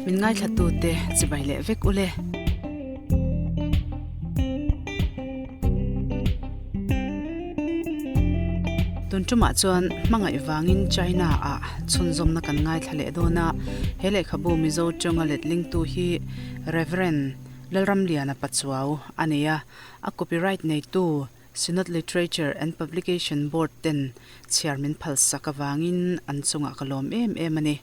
Min ngaithlatute chibai leh vek ule. Tun tumah chuan hmangaih vangin China ah chhunzawmna kan ngaithla leh dawn a, he lehkhabu Mizo tawnga letlingtu hi Rev. Lalramliana Pachuau a nei a, a copyright neitu Synod Literature and Publication Board ten chhiar min phalsak avangin an chungah ka lawm em em a ni.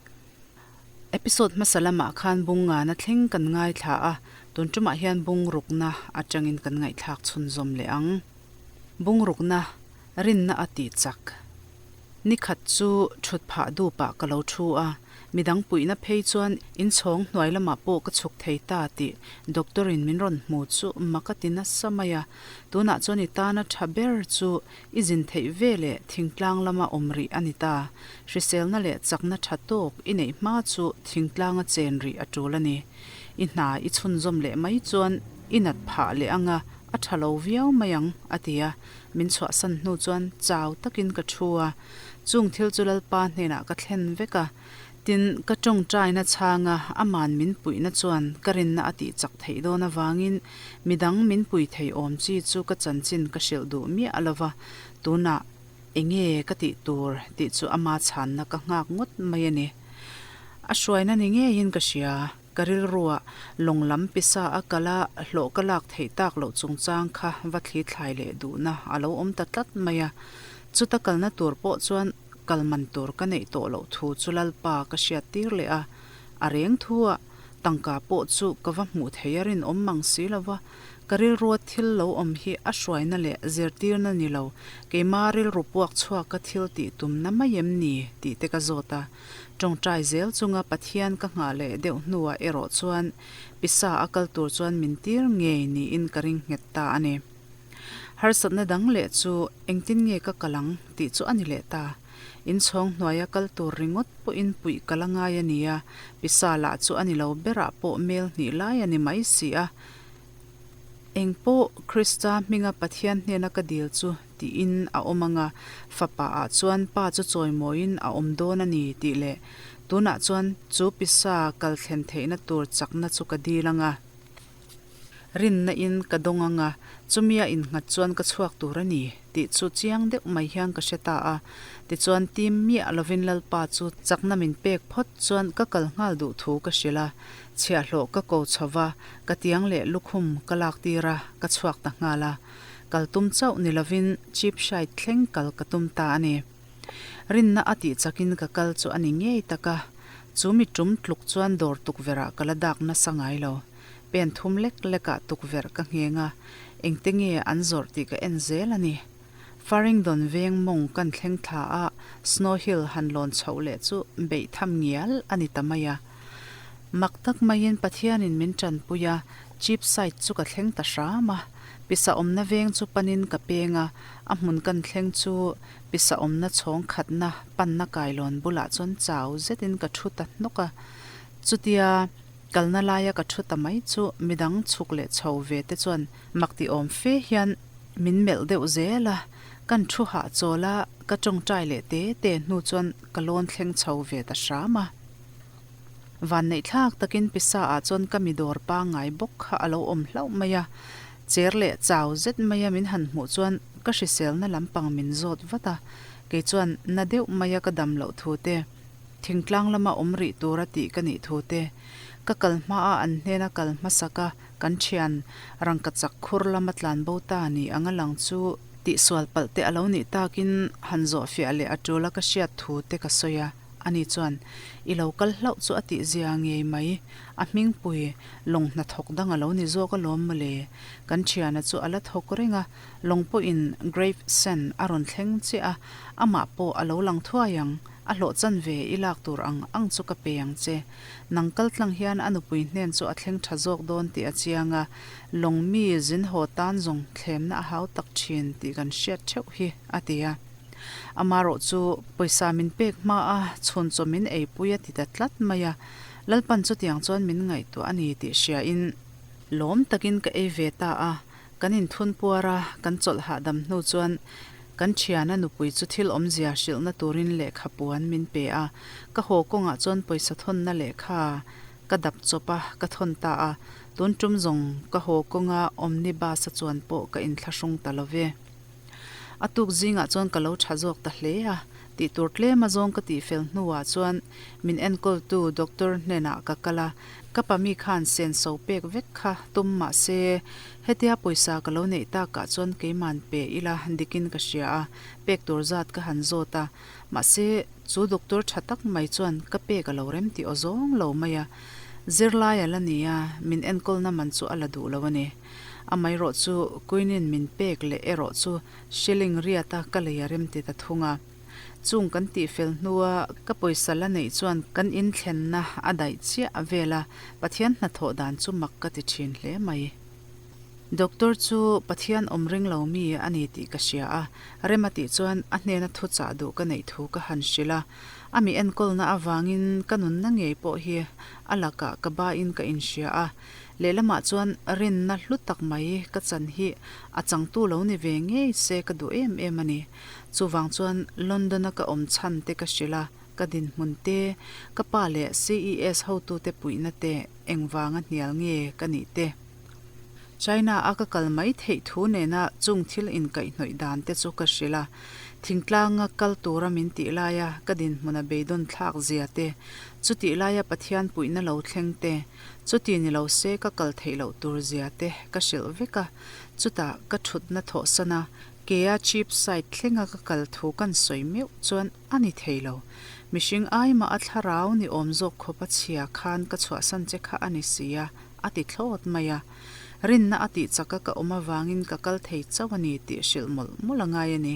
Episode hmasa lamah khan bung ngana thleng kan ngaithla a, tun tumah hian bung rukna atangin kan ngaihthlak chhunzawm leh ang. Bung rukna, rinna a tih chak. Ni khat chu thut phah dupah ka lo thu a, midang puihna phei chuan inchhawng hnuai lamah pawh ka chhuk thei ta tih doctor in min rawn hmu chu mak a ti nasa mai a, tunah chuan i tana tha ber chu I zin theih ve leh thingtlang lama awm rih a ni ta. Hriselna leh chakna tha tawk i neih hma chu thingtlanga chen rih a tul a ni. I hna i chhunzawm leh mai chuan i nat phah leh anga a tha lo viau mai ang, a ti a. Min chhuahsan hnu chuan chau takin ka thu a. Chung thil chu Lalpa hnenah ka thlen vek a. Tin, ka tawngtaina chhanga aman min puihna chuan ka rinna a tih chak theih dawn avangin midang min pui thei awm chi chu ka chanchin ka hrilh duh miah lo va, tunah enge ka tih tur tih chu ama chhanna ka nghak ngawt mai a ni. A hruaina ni ngeiin ka hria, ka rilruah lawng lam pisa a kal a, hlawh ka lak theih tak loh chungchang kha va thli thlai leh duhna a lo awm ta tlat mai a, chuta kalna tur pawh chuan Kal man tur ka neih tawh loh thu chu Lalpa ka hriat tir leh a, a reng thu a, tangka pawh chu ka va hmuh thei a rinawm mang si lo va, ka rilrua thil lo awm hi a hruaina leh zirtirna ni lo, keima rilru puak chhuaka thil tih tumna mai em ni tih te ka zawt a. Tawngtai zel chunga Pathian ka nghah leh deuh hnuah erawh chuan pisa a kal tur chuan min tir ngei niin ka ring nghet ta a ni. Harsatna dang leh chu engtin nge ka kal ang tih chu a ni leh ta. Inchhawng hnuaia kal tur ringawt pawhin puih ka la ngai a nia, pisa lah chu a ni lo berah pawh mel hnih lai a ni mai si a. Eng pawh Krista hminga Pathian hnena ka dil chu tiin a awm ang a, fapa ah chuan pa chu chawimawiin a awm dawn a ni tih leh tunah chuan chu pisa kal thlen theihna tur chakna chu ka dil ang a. Rinna in ka dawng ang a, chumia innghat chuan ka chhuak tur a ni tih chu chiang deuh mai hian ka hre ta a. Tichuan team miah lovin Lalpa chu chakna min pek phawt chuan ka kal nghal duh thu ka hrilh a, chhiahhlawh ka ko chho va, ka tiang leh lukhum ka lak tir a, ka chhuak ta nghal a. Kal tum chauh ni lovin Cheapside thleng kal ka tum ta a ni. Rinna a tih chakin ka kal chu a ni ngei tak a, chu mi tum tluk chuan dawr tukverh ah ka la dak nasa ngai lo. Pen thum lek lekah tukverh ka ngheng a, engte nge an zawrh tih ka en zel a ni. Farringdon veng mawng kan thleng thla a, Snow Hill han lawn chhoh leh chu beih tham ngial a ni ta mai a. Mak tak maiin Pathianin min tanpui a, Cheapside chu ka thleng ta hram a. Pisa awmna veng chu panin ka peng a, a hmun kan thleng chu pisa awmna chhawng khatna panna kailawn bulah chuan chau zetin ka thu ta hnawk a. Chutia. Kalna laia ka thu ta mai chu midang chhuk leh chho ve te chuan mak ti awm fe hian min melh deuh zel a, kan thu hahchawl a, ka tawngtai leh te te hnu chuan ka lawn thleng chho ve ta hram a. Vanneihthlak takin pisa ah chuan ka mi dawr pangngai bawk kha a lo awm hlauh mai a, cher leh chau zet maia min han hmuh chuan ka hriselna lampang min zawt vat a, kei chuan na deuh maia ka dam loh thu te, Thingtlang lama awm rih tura tih ka nih thu te, ka kal hmaa an hnena kal hmasak a kan thian rangkachak khur lama tlan bo ta ni anga lang chu tihsual palh te a lo nih takin han zawh fiah leh a tul a ka hriat thu te ka sawi a, ani chuan i lo kal hlauh chu a tih zia ngei mai, a hmingpui lawng hnathawk dang a lo ni zawk alawm mawle, kan thiana chu a la thawk reng a, lawng pawhin Gravesend a rawn thleng chiah a, amah pawh a lo lang thuai ang. A hlawh chan ve i lak tur ang ang chu ka pe ang che. Nang kal tlang hian a nupui hnen chu a thleng tha zawk dawn tih a chiang a, lawng mi zin haw tan zawng thlemna a hau tak thin tih kan hriat theuh hi, a ti a. Amarawh chu pawisa min pek hma a, chhun chaw min eipui a ti ta tlat mai a. Lalpan chutiang chuan min ngaihtuah a ni tih hriain lawm takin ka ei ve ta a. Kan inthun puar a, kan chawlh hahdam hnu chuan kan thiana nupui chu thil awmzia hrilhna turin lehkha puan min pe a. Ka haw kawngah chuan pawisa thawnna lehkha Ka dap chawp a, ka thawn ta a. Tun tum zawng ka haw kawnga omnibus a chuan pawh ka inthlahrung ta lo ve. A tuk zingah chuan ka lo tha zawk ta hle a, tih tur tlem a zawng ka tih fel hnuah chuan min enkawltu doctor hnenah ka kal a, ka pa mi khan senso pek vek kha tum mah se hetia pawisa ka lo neih takah chuan keiman pe ila dikin ka hria a, pek tur zat ka han zawt a, mahse chu doctor tha tak mai chuan ka pek a lo rem tih aw zawng lo mai a, zirlai a la ni a, min enkawlna man chu a la duh lo a ni. Amaherawh chu Queen-in min pek leh erawh chu shilling riata ka lei a rem ti ta thung a. Chung kan tih fel hnua ka pawisa la neih chuan kan inthlenna a daih chiah vel a, Pathian hnathawh dan chu mak ka ti thin hle mai. Doctor chu Pathian awm ring lo mi a ni tih ka hria a, rem a tih chuan a hnena thuchah duh ka neih thu ka han hrilh a. A mi enkawlna avangin ka nunna ngei pawh hi a lakah ka bain ka inhria a, Lehlamah chuan rinna hlu tak mai ka chan hi a changtu lo ni ve ngei se ka duh em em a ni. Chuvang chuan London-a ka awm chhan te ka hrilh a, ka dinhmun te, ka pa leh CES hotute puihna te engvanga hnial nge ka nih te. China-a ka kal mai theih thu nena chung thil inkaihhnawih dan te chu ka hrilh a, thingtlanga kal tura min tih laia ka dinhmuna beidawn thlak zia te, chutih laia Pathian puihna lo thleng te, Chuti ni lo se ka kal theih loh tur zia te ka hrilh vek a, chutah ka thutna thawhsan a, kea Cheapside thlenga ka kal thu kan sawi meuh chuan a ni thei lo. Mihring ai mah a thlarau ni awm zawk khawp a chhia khan ka chhuahsan che kha a ni si a, a ti thlawt mai a. Rinna a tih chaka ka awm avangin ka kal thei chauh a ni tih hrilh mawlh mawlh a ngai a ni.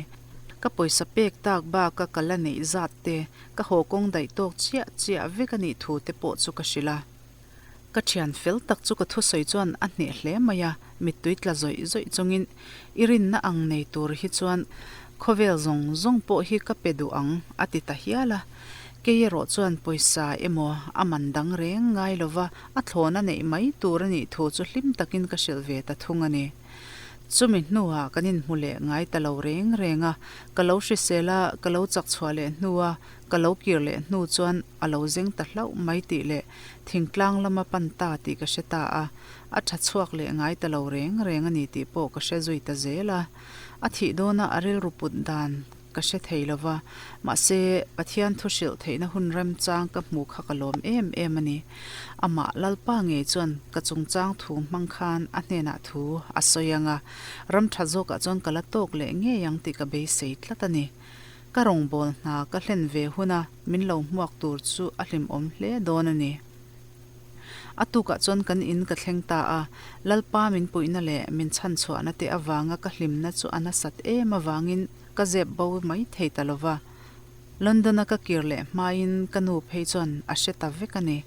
Ka pawisa pek tak baka ka la neih zat te, ka haw kawng daih tawk chiah chiah vek a nih thu te pawh chu ka hrilh a. Ka thian fel tak chu ka thusawi chuan a hneh hle mai a, mittui tla zawih zawih chungin i rinna ang nei tur hi chuan khawvel zawng zawng pawh hi ka pe duh ang a ti ta hial a. Kei erawh chuan pawisa emaw a man dang reng ngai lova a thlawn a neih mai tur a nih thu chu hlim takin ka hrilh ve ta thung a ni. Chumi hnuah kan inhmu leh ngai ta lo reng reng a, ka lo hrisel a, ka lo chak chhuah leh hnua ka lo kir leh hnu chuan a lo zeng ta hlauh mai tih leh thingtlang lama pan ta tih ka hre ta a, a tha chhuak leh ngai ta lo reng reng a ni tih pawh ka hre zui ta zel a. A thih dawna a rilru put dan ka hre thei lo va, mahse Pathian thu hrilh theihna hun remchang ka hmu kha ka lawm em em a ni. Amah Lalpa ngei chuan ka chungchang thu hmang khan a hnenah thu a sawi ang a, ram tha zawkah chuan ka la tawk leh ngei ang tih ka beisei tlat a ni. Ka rawngbâwl hna ka hlen ve huna min lo hmuak tur chu a hlimawm hle dawn a ni. A tukah chuan kan in ka thleng ta a, Lalpa min puihna leh min chhanchhuahna te avanga ka hlimna chu a nasat em avangin ka zep bo mai thei ta lo va. London-a ka kir leh hmain ka nu phei chuan a hre ta vek a ni.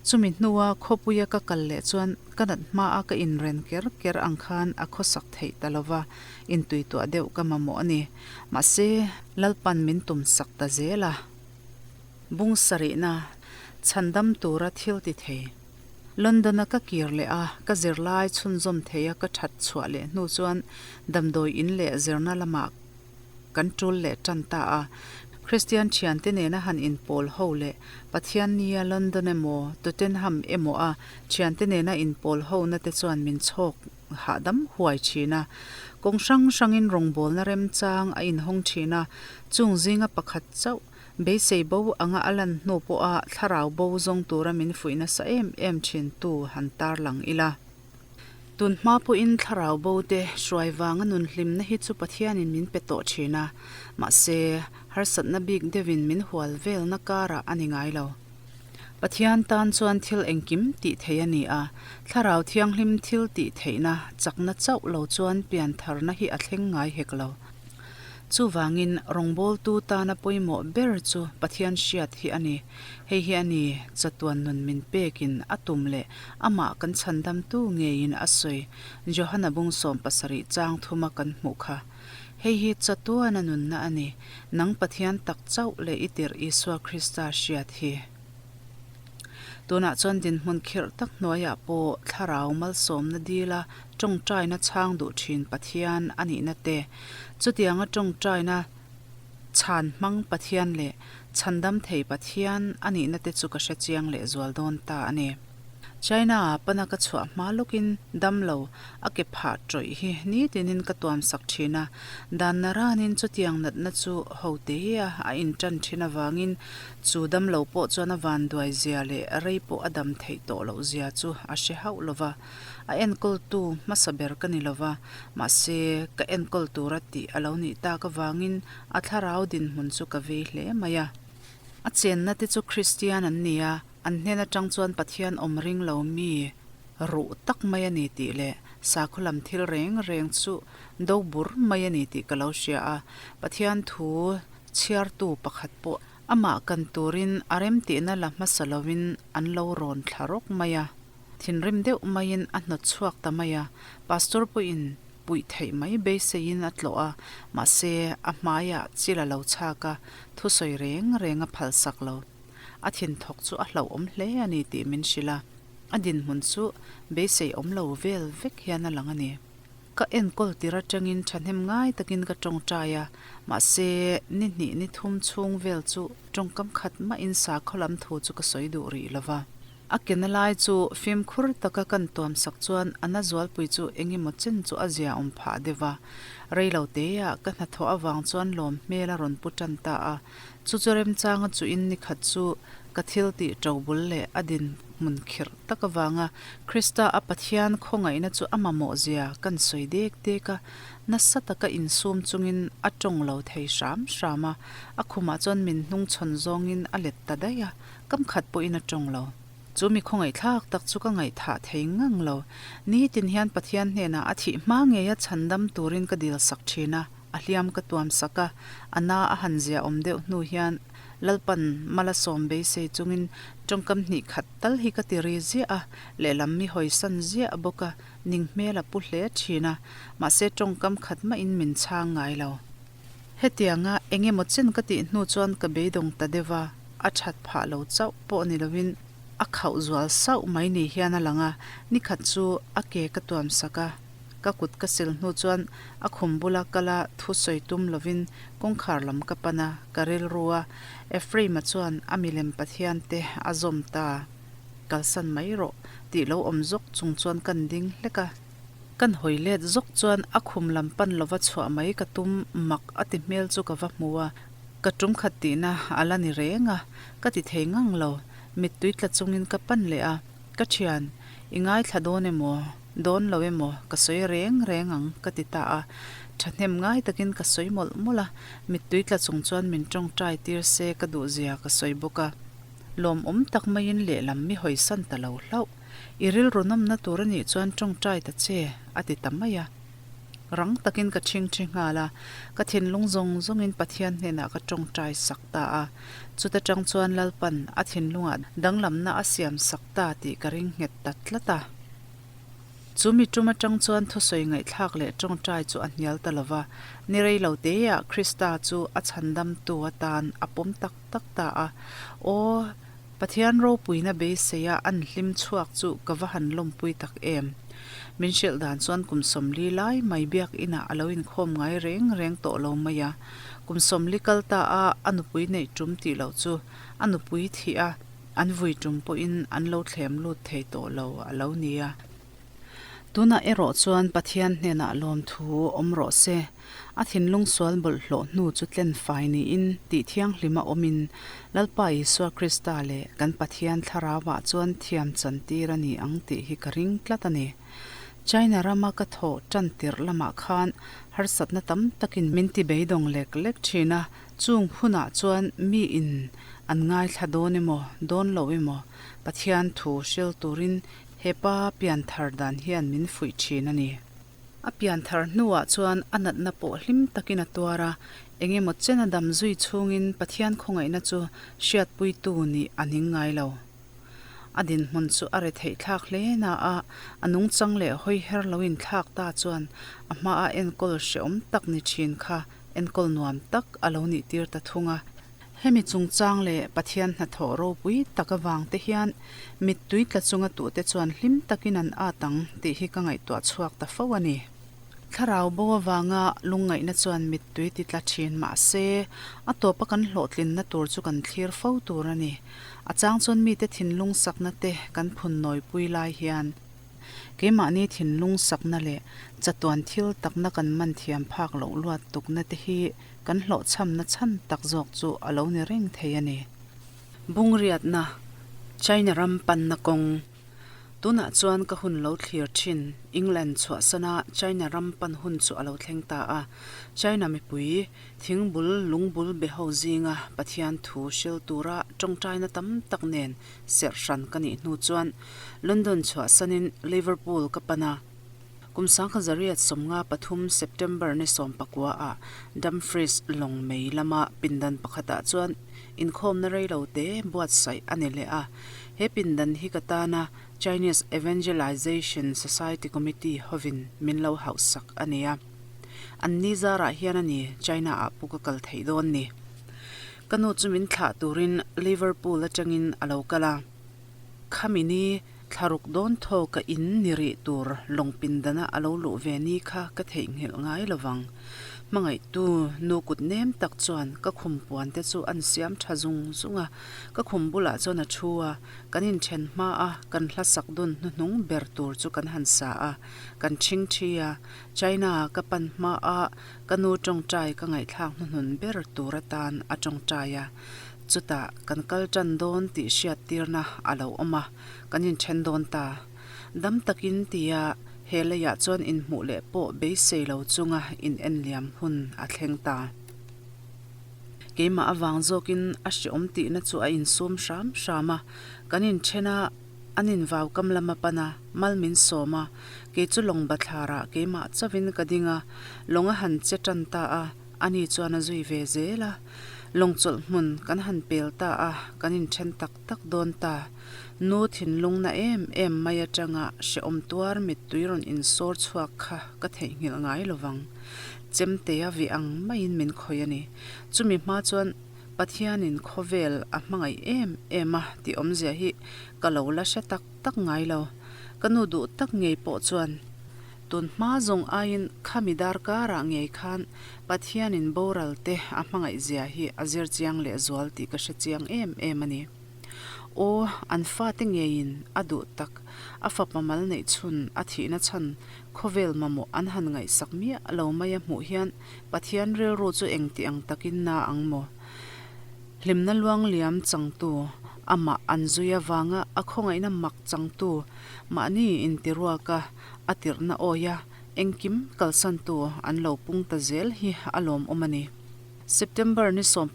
Chumi hnua khawpuia ka kal leh chuan ka nat hmaa ka inren ker ker ang khan a khawsak theih ta lo va, intuituah deuh ka mamawh a ni. Mahse, Lalpan min tum sak ta zel a. Bung sarihna, chhandam tura thil ti thei. London-a ka kir leh a, ka zirlai chhunzawm thei a ka that chhuah leh hnu chuan damdawi in leh zirna lamah kan tul leh tan ta a. Kristian thiante nena han inpawl ho leh Pathian nia London emaw Tottenham emaw a thiante nena inpawl ho na te chuan min chhawk hahdam huai thin a. Kawng hrang hrangin rawngbawlna remchang a inhawng thin a, chung zinga pakhat chauh beisei bo anga a lan hnu pawha thlarau bo zawng tura min fuih nasa em em thin tu han tarlang ila. Tun hma pawhin thlarau bo te hruai vanga nun hlimna hi chu Pathianin min pe tawh thin a, mahse harsatna bik deuhin min hual velna karah a ni ngai lo. Pathian tan chuan thil engkim tih theih a ni a, thlarau thianghlim thil tih theihna chakna chauh lo chuan piantharna hi a thleng ngai hek lo. Chuvangin rawngbawltu tana pawimawh ber chu Pathian hriat hi a ni. Hei hi a ni, chatuan nun min pekin a tum leh amah kan chhandamtu ngeiin a sawi Johana bung 70 chang thuma kan hmuh kha. Hei hi chatuana nunna a ni, nang Pathian tak chauh leh i tirh Isua Krista hriat hi. Tunah chuan dinhmun khirh tak hnuaiah pawh thlarau malsawmna dila tawngtaina chhang duh thin Pathian a nihna te, chutianga tawngtaina. Chhan hmang Pathian leh chhandam thei Pathian a nihna te chu ka hre chiang leh zual dawn ta a ni. China-a pana ka chhuah hma lawkin damlo a ke phah tawih hi nitinin ka tuam sak thin a, dan naranin chutiang natna chu ho te a a intan thin avangin chu damlo pawh chuan a vanduai zia leh rei pawh a dam theih tawh loh zia chu a hre hauh lova. A enkawltu hmasa ber ka ni lova, mahse ka enkawl tura tih a lo nih tak avangin a thlarau dinhmun chu ka vei hle mai a. A chenna te chu Kristian an ni a, an hnen atang chuan Pathian awm ring lo mi ruh tak mai a ni tih leh sakhaw lam thil reng reng chu do bur mai a ni tih ka lo hria a, Pathian thu chhiartu pakhat pawh amah kan turin a remtihna la hmasa lovin an lo rawn thla rawk mai a. Thinrim deuh maiin a hnawt chhuak ta mai a, Pastor pawhin puih theih mai beiseiin a tlawh a, mahse a hmaiah chil a lo chhak a, thusawi reng reng a phalsak lo. A thinthawk chu a hlauhawm hle a ni tih min hrilh a, a dinhmun chu beisei awm lo vel vek hian a lang a ni. Ka enkawl tir atangin thahnem ngai takin ka tawngtai a, mahse ni hnih ni thum chhung vel chu tawngkam khat mahin sakhaw lam thu chu ka sawi duh rih lo va. A ke na lai chu fimkhur taka kan tuam sak chuan a na zualpui chu eng emaw chen chu a zia awm phah deuh va. Rei lo teah ka hnathawh avang chuan lawm hmel a rawn pu tan ta a. Chu chu remchanga chuin ni khat chu ka thil tih to bul leh a dinhmun khirh tak avanga Krista a Pathian khawngaihna chu a mamawh zia kan sawi dek dek a, nasa taka insum chungin a tawng lo thei hram hram a, a khumah chuan min hnungchhawn zawngin a let ta daih a, kam khat pawhin a tawng lo. Chu mi khawngaihthlak tak chu ka ngaihthah thei ngang lo. Nitin hian Pathian hnenah a thih hma ngeia chhandam turin ka dil sak thin a, a hliam ka tuam sak a, a na a han zia awm deuh hnu hian Lalpan mala sawm beisei chungin tawngkam hnih khat tal hi ka ti ri ziah a, lehlam mi hawisan ziah bawk a, ning hmel a pu hle thin a, mahse tawngkam khat mahin min chhang ngai lo. Hetianga eng emaw chen ka tih hnu chuan ka beidawng ta deuh a, a that phah lo chauh pawh ni lovin a khauh zual sauh mai ni hian a lang a, nikhat chu a ke ka tuam sak a, ka kut ka sil hnu chuan a khum bula kala thu sawi tum lovin kawngkhar lam ka pan a, ka rilru a, Ephraim-a chuan a milem Pathian te a zawm ta, kalsan mai rawh tih lo awm zawk chung chuan kan ding hlek a. Kan hawi let zawk chuan a khum lam pan lova chhuah mai ka tum mak a ti hmel chu ka va hmu a, ka tum khat tihna a la ni reng a, ka ti thei ngang lo, mittui tla chungin ka pan leh a, ka thian, i ngaithla dawn emaw, dawn lo emaw ka sawi reng reng ang ka ti ta a, thahnem ngai takin ka sawi mawlh mawlh a, mittui tla chung chuan min tawngtai tir se ka duh zia ka sawi bawk a, lawmawm tak maiin lehlam mi hawisan ta lo hlauh. I rilru nawmna tur a nih chuan tawngtai ta che, a ti ta mai a. Rang takin ka chhingthi nghal a, ka thinlung zawng zawngin Pathian hnenah ka tawngtai sak ta a. Chuta tang chuan Lalpan a thinlungah danglamna a siam sak ta tih ka ring nghet ta tlat a. Chu mi tum atang chuan thusawi ngaihthlak leh tawngtai chu a hnial ta lova, ni rei lo teah Krista chu a chhandamtu atan a pawm tak tak ta a. Aw! Pathian ropuina beiseia an hlim chhuak chu ka va han lawmpui tak em. Min hrilh dan chuan kum 40 lai mai biakinah a lo inkhawm ngai reng reng tawh lo mai a. Kum 40 kal ta a a nupui neih tum tih loh chu a nupui thih a an vui tum pawhin an lo thlem lut thei tawh lo a lo nia. Tunah erawh chuan Pathian hnenah lawmthu awm rawh se. A thinlung sual bawlhhlawh hnu chu tlen fai niin tih thianghlima awmin Lalpa Isua Krista leh kan Pathian Thlarauah chuan thiam chantir a ni ang tih hi ka ring tlat a ni. China rama ka thawh tan tirh lamah khan harsatna tam takin min ti beidawng lek lek thin a, chung hunah chuan miin an ngaithla dawn emaw dawn lo emaw Pathian thu hril turin He pa pianthar dan hian min fuih thin a ni. A pianthar hnuah chuan a natna pawh hlim takin a tuar a, eng emaw chen a dam zui chhungin Pathian khawngaihna chu hriatpuitu nih a ning ngai lo. A dinhmun chu a retheih thlak hle na a, a nungchang leh hawiher lo inthlak ta chuan a hmaa enkawl hrehawm tak ni thin kha enkawl nuam tak a lo nih tir ta thung a. Hemi chungchang leh Pathian hnathawh ropui tak avang te hian mittui tla chunga tuhte chuan hlim takin an at ang tih hi ka ngaihtuah chhuak ta fo a ni. Thlarau bo avanga lungngaihna chuan mittui ti tla thin mah se, a tawpa kan hlawhtlinna tur chu kan thlir fo tur a ni. A chang chuan mite thinlung sakna te kan phun nawipui lai hian keimahni thinlung sakna leh chatuan thil takna kan man thiam phak loh luat tukna te hi kan hlawhchhamna chhan tak zawk chu a lo ni reng thei a ni. Bungriatna, China ram panna kawng. Tunah chuan ka hun lo thlir thin, England chhuahsana China ram pan hun chu a lo thleng ta a. China mipui, thingbul, lungbul be ho zinga Pathian thu hril tura tawngtaina tam tak nen serh hran ka nih hnu chuan London chhuahsanin Liverpool ka pan a. Kum 1993 September ni 19 ah Dumfries lawng mei lama pindan pakhatah chuan inkhawmna reilo te buatsaih a ni leh a. He pindan hi ka tana Chinese Evangelization Society Committee hovin min lo hauhsak a ni a. An ni zarah hian a ni China ah pu ka kal theih dawn ni. Ka nu chu min thlah turin Liverpool atangin a lo kal a. Khami ni Thlaruk dawn thaw ka in ni rih tur lawng pindana a lo luh ve ni kha ka theihnghilh ngai lo vang. Hmangaihtu nu kut nem tak chuan ka khum puan te chu an siam tha zung zung a, ka khum bulah chuan a thu a, kan inthen hma a, kan hla sak dun hnuhnung ber tur chu kan han sa a, kan thing thi a, China ka pan hma a, ka nu tawngtai ka ngaihthlak hnuhnun ber tur atan a tawngtai a. Chutah kan kal tan dawn tih hriattirna a lo awm a, kan inthen dawn ta. Dam takin tia he leiah chuan inhmuh leh pawh beisei lo chunga in enliam hun a thleng ta. Keimah avang zawkin a hreawm tihna chu a insum hram hram a, kan inthen a, an invau kam lam a pan a, mal min sawm a, kei chu lawng bathlarah keimah chauhin ka ding a, lawng a han che tan ta a, Ani chuan a zui ve zel a, lawng chawlh hmun kan han pel ta a, kan inthen tak tak dawn ta. Nu thinlung na em em mai atanga hrehawm tuar mittui rawn insawr chhuak kha ka theihnghilh ngai lovang. Chemtea vih ang maiin min khawih a ni. Chumi hma chuan Pathianin khawvel a hmangaih em em a tih awmzia hi ka lo la hre tak tak ngai lo. Ka nu duh tak ngei pawh chuan Tun hma zawng aiin khami darkarah ngei khan Pathianin boral te a hmangaih zia hi a zir chiang leh zual tih ka hre chiang em em a ni. Aw, an fate ngeiin a duh tak, a fapa mal neih chhun a thihna chhan khawvel mamawh an han ngaihsak miah lo mai a hmuh hian Pathian rilru chu engti ang takin na ang maw? Hlimna luangliam changtu, amah an zui avanga a khawngaihna mak changtu mahni intiruaka A tirhna awia engkim kalsantu an lo pung ta zel hi a lawmawm a ni. September ni 19,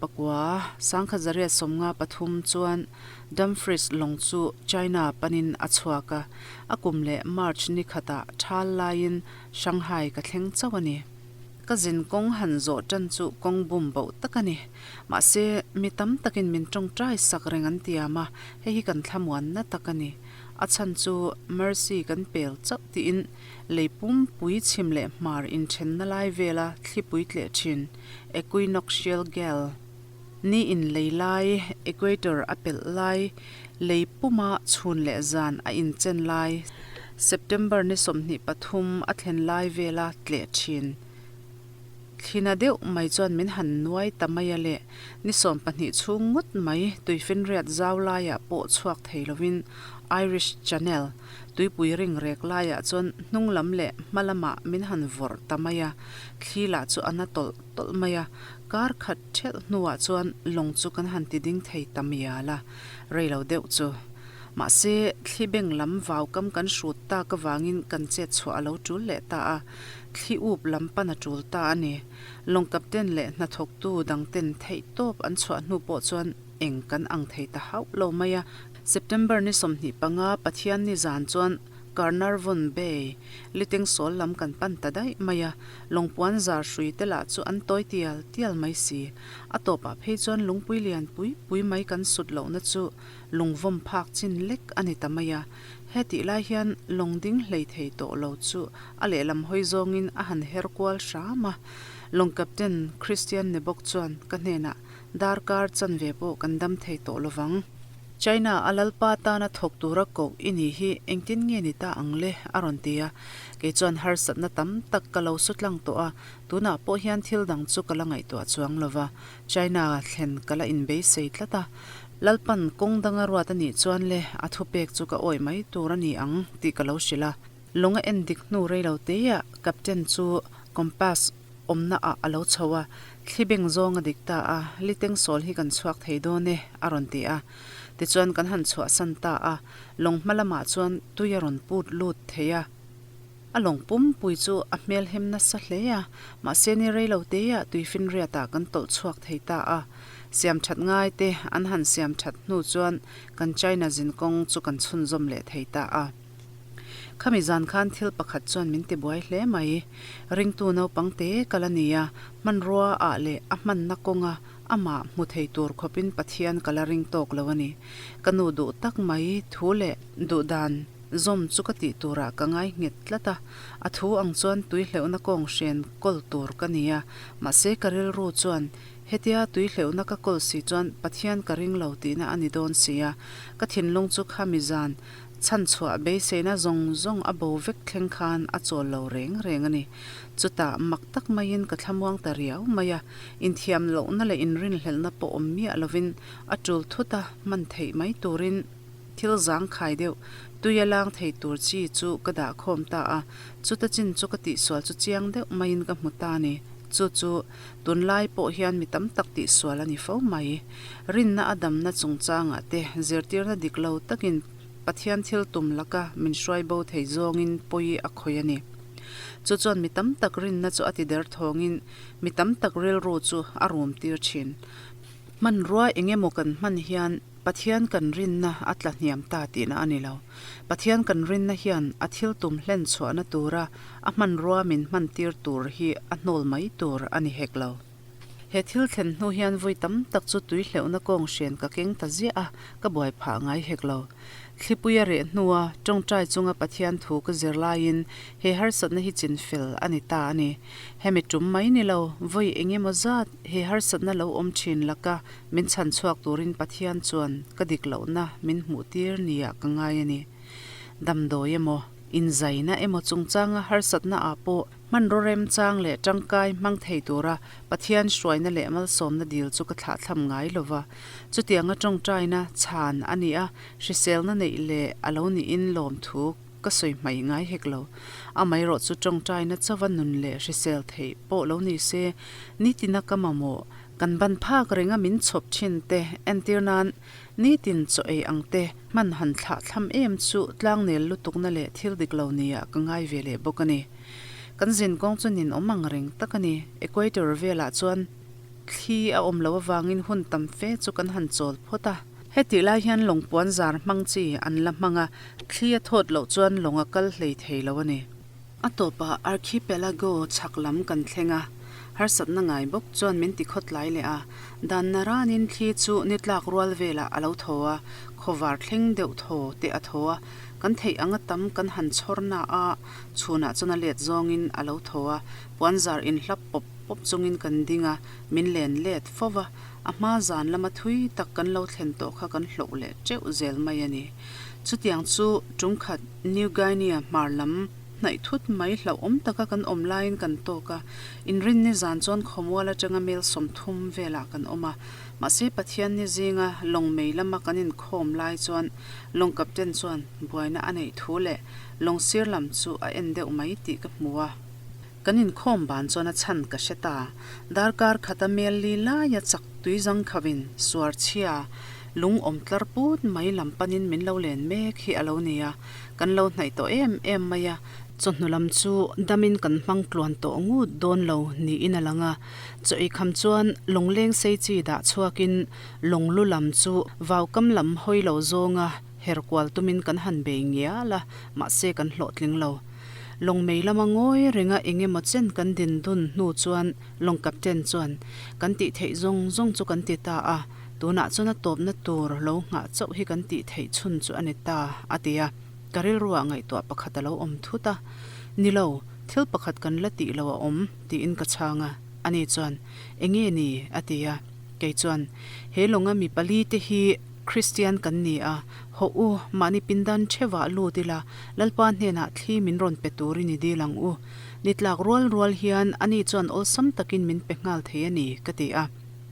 1953 chuan Dumfries lawng chu China panin a chhuak a, a kum leh March ni khatah thal laiin Shanghai ka thleng chauh a ni. Ka zin kawng han zawh tan chu kawng bum boh tak a ni. Mahse, mi tam takin min tawngtai sak reng an tiam a, hei hi kan thlamuanna tak a ni. A chhan chu Mercy kan pel chauh tiin lei pumpui chhim leh hmar inthenna lai vela thlipui tleh thin equinoctial gale ni in lei lai, equator a pelh lai, lei puma chhun leh zan a inchen lai, September ni 23 a thlen lai vela tleh thin. Thlina deuh mai chuan min han nuai ta mai a le, ni 12 chhung ngawt mai tuifinriat zau laiah pawh chhuak thei lovin Irish Channel tuipui ring rek laiah chuan hnung lam leh hma lamah min han vawrh ta mai a, thli lah chu a na tawlh tawlh mai a, kar khat ṭhelh hnuah chuan lawng chu kan han ti ding thei ta mial a, rei lo deuh chu. Mahse, thli beng lam vau kam kan hrut tak avangin kan chet chhuah a lo ṭul leh ta a. Thli up lam pan a tul ta a ni. Lawng captain leh hnathawktu dangten theih tawp an chhuah hnu pawh chuan eng kan ang thei ta hauh lo mai a. September ni 25 Pathianni zan chuan Carnarvon Bay, Litengsawl lam kan pan ta daih mai a. Lawngpuan zar hrui te lah chu an tawi tial tial mai si. A tawpah phei chuan lungpui lian pui pui mai kan sut lohna chu lungvawm phak chin lek a ni ta mai a. Hetih lai hian lawng ding hlei thei tawh lo chu a lehlam hawi zawngin a han her kual hram a. Lawng captain Christian ni bawk chuan ka hnenah darkar chanve pawh kan dam thei tawh lovang. China a Lalpa tana thawk tura koh i nih hi engtin nge ni ta ang le? a rawn ti a. Kei chuan harsatna tam tak ka lo su tlang tawh a, tunah pawh hian thil dang chu ka la ngaihtuah chuang lo va, China thlen ka la inbeisei tlat a. Lalpan kawng danga ruat a nih chuan le a thupek chu ka awih mai tur a ni ang tih ka lo hrilh a. Lawng a en dik hnu rei lo teah Captain chu compass awmna ah a lo chho a, thli beng zawng a dik ta a, liteng sawl hi kan chhuak thei dawn e, a rawn ti a. Tichuan kan han chhuahsan ta a, lawng hma lamah chuan tui a rawn put lut thei a. A lawng pumpui chu a hmelhem nasa hle a, mahse ni rei lo teah tuifinriat ah kan tawlh chhuak thei ta a. Siam that ngai te an han siam that hnu chuan kan China zinkawng chu kan chhunzawm leh thei ta a. Khami zan khan thil pakhat chuan min ti buai hle mai. Ringtu naupang te ka la ni a, hmanrua ah leh a hmanna kawnga amah hmu thei tur khawpin Pathian ka la ring tawk lo a ni. Ka nu duh tak mai thu leh duh dan zawm chu ka tih turah ka ngai nghet tlat a, a thu ang chuan tui hleuhna kawng hren kawl tur ka ni a, mahse ka rilru chuan hetia tui hleuhna ka kawl si chuan Pathian ka ring lo tihna a ni dawn si a, ka thinlung chu khami zan Chhanchhuah beiseina zawng zawng a bo vek thleng khan a chawl lo reng reng a ni. Chutah mak tak maiin ka thlamuang ta riau mai a, inthiam lohna leh inrinhlelhna pawh awm miah lovin a tul thut a, hman theih mai turin thil zangkhai deuh tuia lang thei tur chi chu ka dah khawm ta a, chuta chin chu ka tihsual chu chiang deuh maiin ka hmu ta a ni. Chu chu tunlai pawh hian mi tam tak tihsual a ni fo mai. Rinna a damna chungchangah te zirtirna dik lo takin Pathian thil tum laka min hruai bo thei zawngin pawi a khawih a ni. Chu chuan mi tam tak rinna chu a ti der thawngin mi tam tak rilru chu a rum tir thin. Hmanrua eng emaw kan hman hian Pathian kan rinna a tla hniam ta tihna a ni lo. Pathian kan rinna hian a thil tum hlen chhuahna tura a hmanrua min hman tir tur hi a hnawl mai tur a ni hek lo. He thil thlen hnu hian vui tam tak chu tui hleuhna kawng hren ka keng ta ziah a, ka buai phah ngai hek lo. Thlipui a reh hnua tawngtai chunga Pathian thu ka zir laiin he harsatna hi chin fel a ni ta a ni. Hemi tum mai ni lo, vawi eng emaw zat he harsatna lo awm thin laka min chhan chhuak turin Pathian chuan ka dik lohna min hmuh tir niah ka ngai a ni. Damdawi emaw, inzaina emaw chungchanga harsatna ah pawh Hmanraw remchang leh tangkai hmang thei tura Pathian hruaina leh malsawmna dil chu ka thlahthlam ngai lo va. Chutianga tawngtaina chhan a ni a, hriselna neih leh a lo niin lawmthu ka sawi hmai ngai hek lo. Amaherawh chu tawngtaina chauva nun leh hrisel theih pawh lo ni se, nitina ka mamawh, kan ban phak renga min chhawp thin te entir nan nitin chaw ei ang te hman han thlahthlam em chu tlangnel lutukna leh thil dik lo nia ka ngai ve leh bawk a ni. Kan zin kawng chu nin awm ang reng tak a ni. Equator velah chuan thli a awm loh avangin hun tam fe chu kan han chawl phawt a. Hetih lai hian lawng puan zar hmang chi an la hmang a, thli a thawt loh chuan lawng a kal hlei thei lo a ni. A tawpah Archipelago chhak lam kan thleng a, harsatna ngai bawk chuan min ti khawtlai leh a. Dan naranin thli chu ni tlak rual velah a lo thaw a, khawvar thleng deuh thaw te a thaw a, kan theih anga tam kan han chhawr na a, Chhunah chuan a let zawngin a lo tho a, puanzar inhlap pawp pawp chungin kan ding a, min len let fo va, a hma zan lama thui tak kan lo thlen tawh kha kan hloh leh teuh zel mai a ni. Chutiang chu tumkhat New Guinea hmar lam hnaih thut mai hlauhawm taka kan awm laiin kan tawk a, inrinni zan chuan khawmual atanga mel 30 velah kan awm a, mahse Pathianni zinga lawng mei lama kan inkhawm lai chuan lawng captain chuan buaina a neih thu leh Lawng sir lam chu a en deuh mai tih ka hmu a. Kan inkhawm ban chuan a chhan ka hre ta. Darkar khata mel li laia chak tui zang khavin suar chhia lung awm tlar put mai lam panin min lo len mek hi a lo ni a. Kan lo hnaih tawh em em mai a. Chawhnu lam chu damin kan hmang tluan tawh ngut dawn lo niin a lang a. Chaw ei kham chuan lawngleng sei chi dah chhuakin lawng lu lam chu vaukam lam hawi lo zawnga Her kual tumin kan han bei ngial a, mahse kan hlawhtling lo. Lawng mei lama ngawi renga eng emaw chen kan din dun hnu chuan lawng captain chuan kan tih theih zawng zawng chu kan ti ta a, tunah chuan a tawpna tur lo nghah chauh hi kan tih theih chhun chu a ni ta, a ti a. Ka rilruah ngaihtuah pakhat a lo awm thut a, Ni lo, thil pakhat kan la tih lo a awm, tiin ka chhang a. Ani chuan, Enge ni? a ti a. Kei chuan, He lawnga mi pali te hi. Kristian kan ni a, hawh u, mahni pindan theuhah lut ila, Lalpa hnenah thli min rawn pe turin i dil ang u. Ni tlak rual rual hian ani chuan awlsam takin min pe nghal thei a ni, ka ti a.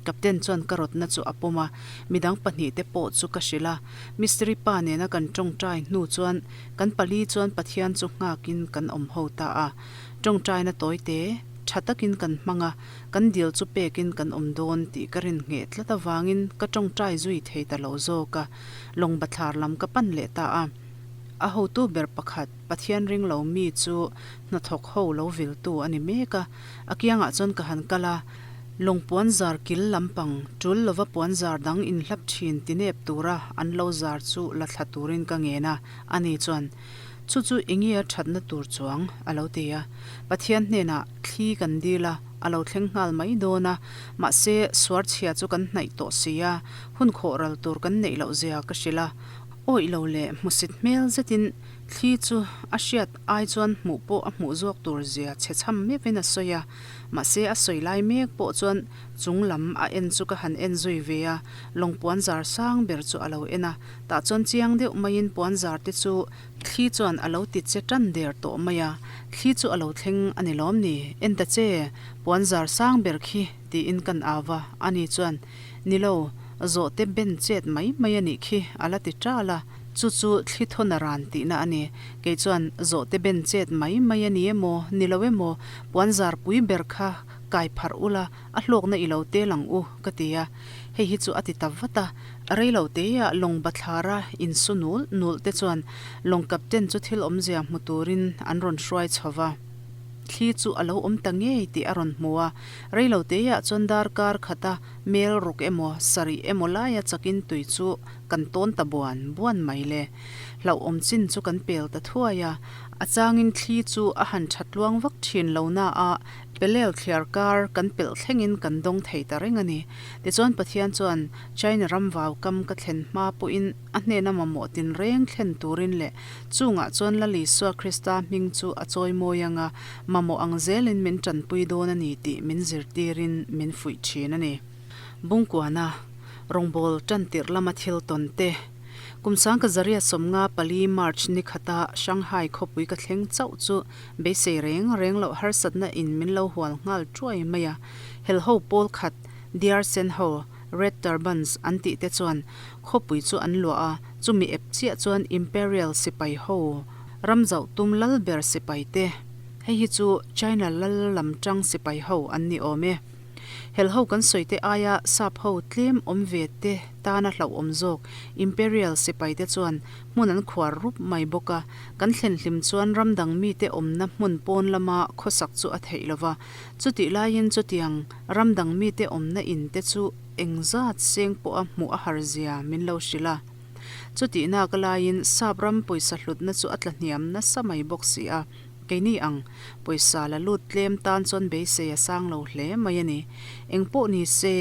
Captain chuan ka rawtna chu a pawm a, midang pahnihte pawh chu ka hrilh a. Mistiri pa nena kan tawngtai hnu chuan kan pali chuan Pathian chu nghakin kan awm ho ta a. Tawngtaina tawite tha takin kan hmang a, kan dil chu pekin kan awm dawn tih ka rin ngheh tlat avangin ka tawngtai zui thei ta lo zawk a, lawng bathlar lam ka pan leh ta a. A hotu ber pakhat, Pathian ring lo mi chu hnathawk ho lo viltu a ni mek a, a kiangah chuan ka han kal a, lawng puan zar kil lampang tul lova puan zar dang inhlap thin tinep tura an lo zar chu la thla turin ka ngen a, ani chuan, Chu chu enge a thatna tur chuang? a lo ti a. Pathian hnenah thli kan dil a, a lo thleng nghal mai dawn a, mahse suar chhia chu kan hnaih tawh si a, hun khawh ral tur kan neih loh zia ka hrilh a. Awih lo leh hmusit hmel zetin thli chu a hriat ai chuan hmuh pawh a hmuh zawk tur zia chhe chham meuhin a sawi a, mahse a sawi lai mek pawh chuan chung lam a en chu ka han en zui ve a, lawng puan zar sang ber chu a lo en a, tah chuan chiang deuh maiin puan zar te chu Thli chuan a lo ti che tan der tawh mai a, thli chu a lo thleng a ni lawm ni? En ta che, puan zar sang ber khi, tiin kan au va, ani chuan, Ni lo, zawhte ben chet mai mai a nih khi, a la ti ṭal a, chu chu thli thawn a ran tihna a ni. Kei chuan, Zawhte ben chet mai mai a ni emaw, ni lo emaw, puan zar pui ber kha kai pharh ula, a hlawkna i lo tel ang u, ka ti a. Hei hi chu a ti ta vat a. Reilo teia lawng bathlara insu nul nul te chuan lawng captain chu thil awmzia hmu turin an rawn hruai chho va. Thli chu a lo awm ta ngei tih a rawn hmu a. Reilo teia chuan darkar khata mel ruk emaw sarih emaw laia chakin tui chu kan tawn ta buan buan mai le. Hlauhawm chin chu kan pel ta thuai a. A changin thli chu a han tha tluang vak thin lo na a, Pelel thliar kar kan pelh thlengin kan dawng thei ta reng a ni. Tichuan Pathian chuan China ram vau kam ka thlen hma pawhin a hnena mamawh tinreng thlen turin leh chungah chuan Lal Isua Krista hming chu a chawi mawi anga mamawh ang zelin min tanpui dawn a ni tih min zirtirin min fuih thin a ni. Bungkuana rawngbawl tantirh lama thil tawn te. Kum sangka zaria 54 March ni khata Shanghai khawpui ka thleng chauh chu Beisei reng reng loh harsatna in min lo hual nghal tuai mai a, helho pawl khat, Diar sen ho, Red Turbans, an tih te chuan khawpui chu an luah a, chumi ep chiah chuan Imperial sipai ho, ram zauh tum lal ber sipai te, hei hi chu China lal lam tang sipai ho an ni awm e. Helho kan sawi te aia sap ho tlem awm ve te tana hlauhawm zawk Imperial sipai te chuan hmun an khuar rup mai bawk a, kan thlen hlim chuan ram dang mite awmna hmun pawn lama khawsak chu a theih lo va, chutih laiin chutiang ram dang mite awmna in te chu engzat seng pawha hmuh a har zia min lo hrilh a. Chutih nak laiin sap ram pawisa hlutna chu a tla hniam nasa mai bawk si a. Keini ang, pawisa la lut tlem tan chuan beisei a sang lo hle mai a ni. Eng pawh ni se,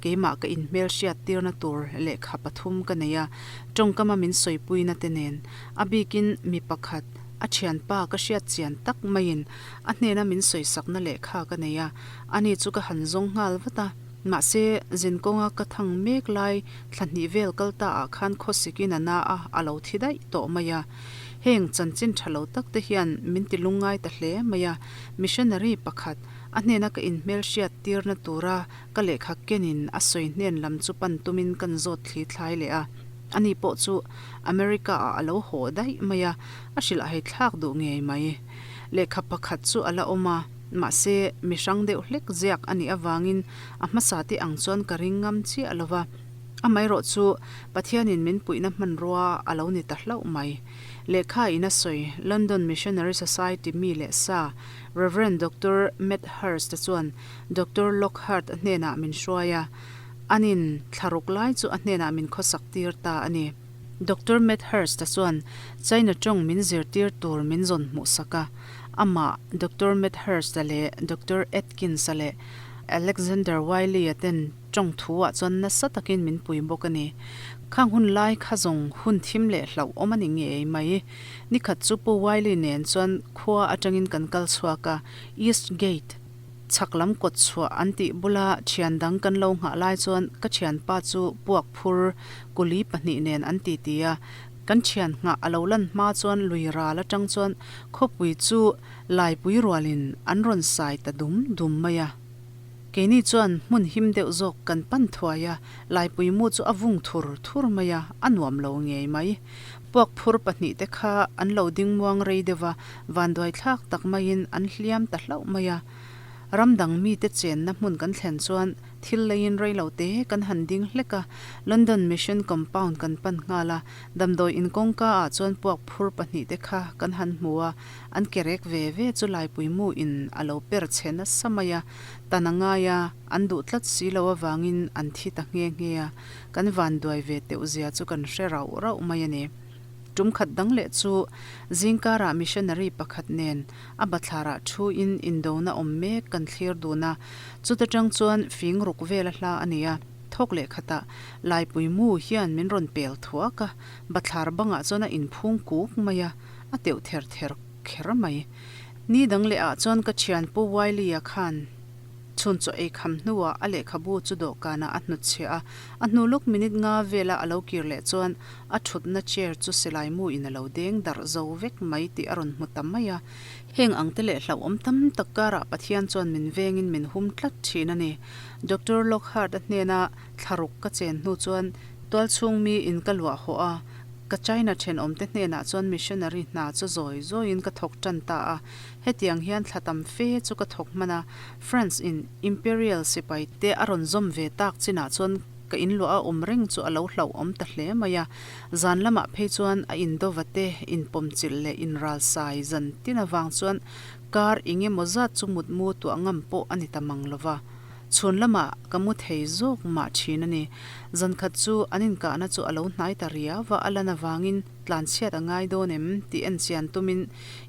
keimah ka inhmelhriat tirna tur lehkha pathum ka nei a, tawngkama min sawipuina te nen, a bikin mi pakhat, a thianpa ka hriat chian tak maiin a hnena min sawisakna lehkha ka nei a, ani chu ka han zawng nghal vat a. Mahse, zinkawnga ka thang mek lai thla hnih vel kal ta ah khan khawsikin a na a, a lo thi daih tawh mai a. Heng chanchin tha lo tak te hian min ti lungngai ta hle mai a, missionary pakhat, a hnena ka inhmelhriat tirna tura ka lehkha kenin a sawi hnen lam chu pan tumin kan zawt thli thlai leh a. Ani pawh chu America ah a lo haw daih mai a, a hrilh a haithlak duh ngei mai. Lehkha pakhat chu a la awm a, mahse mi hrang deuh hlek ziak a nih avangin a hmasa te ang chuan ka ring ngam chiah lo va. Amaherawh chu Pathianin min puihna hmanrua a lo ni ta hlauh mai. Lehkha in a sawi London Missionary Society mi leh sa Rev. Doctor Medhurst a chuan Doctor Lockhart a hnenah min hruai a, anin thlaruk lai chu a hnenah min khawsak tir ta a ni. Doctor Medhurst a chuan China tawng min zirtir tur min zawn hmuhsak a, amah Doctor Medhurst a leh Doctor Atkins a leh Alexander Wylie a ten Tawng thu-ah chuan nasa takin min pui bawk a ni. Khang hun lai kha zawng hun thim leh hlauhawm a ni ngei mai. Nikhat chu Pu Wiley nen chuan khua atangin kan kal chhuak a, East Gate. Chhak lam kawt chhuah an tih bula thian dang kan lo nghah lai chuan ka thianpa chu puak phur kuli pahnih nen an titi a. Kan thian nghah a lo lan hma chuan lui ral atang chuan khawpui chu laipui rualin an rawn sai ta dum dum mai a. Keini chuan hmun him deuh zawk kan pan thuai a, laipui mu chu a vung thur thur mai a, a nuam lo ngei mai. Puak phur pahnihte kha an lo ding muang rei deuh va, vanduai thlak tak maiin an hliam ta hlauh mai a. Ram dang mite chenna hmun kan thlen chuan thil leiin rei lo te kan han ding hlek a, London Mission Compound kan pan nghal a, damdawi in kawngka ah chuan puak phur pahnihte kha kan han hmu a, an ke rek ve ve chu laipui mu in a lo per chhe nasa mai a, tan a ngai a, an duh tlat si lo avangin an thi ta nghe nghe a. Kan vanduai ve teuh zia chu kan hre rauh rauh mai a ni. Tum khat dang leh chu zingkarah missionary pakhat nen a bathlarah thu in indona awm mek kan thlir dun a, chuta tang chuan fing ruk vel a hla a ni a. Thawk leh khatah Laipui mu hian min rawn pel thuak a, bathlar bangah chuan a inphung kuk mai a, a teuh ther ther kher mai. Ni dang leh ah chuan ka thian Pu Wiley-a khan Chhun chaw ei kham hnuah a lehkhabu chu dawhkanah a hnutchhiah a, a hnu lawk minute nga vela a lo kir leh chuan a thutna chair chu silai mu in a lo deng darh zo vek mai tih a rawn hmu ta mai a. Heng ang te leh hlauhawm tam tak karah Pathian chuan min vengin min hum tlat thin a ni. Doctor Lockhart-a hnena thlaruk ka chen hnu chuan tualchhung mi in ka luah hawh a, ka China thenawmte hnenah chuan missionary hna chu zawi zawiin ka thawk tan ta a. Hetiang hian thla tam fe chu ka thawk hman a, France in Imperial sipai te a rawn zawm ve tak chinah chuan ka inluah a awm reng chu a lo hlauhawm ta hle mai a. Zan lamah phei chuan a indova te inpawmchilh leh inralsai zan tin avang chuan kar eng emaw zat chu mutmu tuah ngam pawh a ni ta mang lo va. Chhun lamah ka mu thei zawk mah thin a ni. Zan khat chu an inkahna chu a lo hnai ta riau va, a lan avangin tlanchhiat a ngai dawn em tih enchian tumin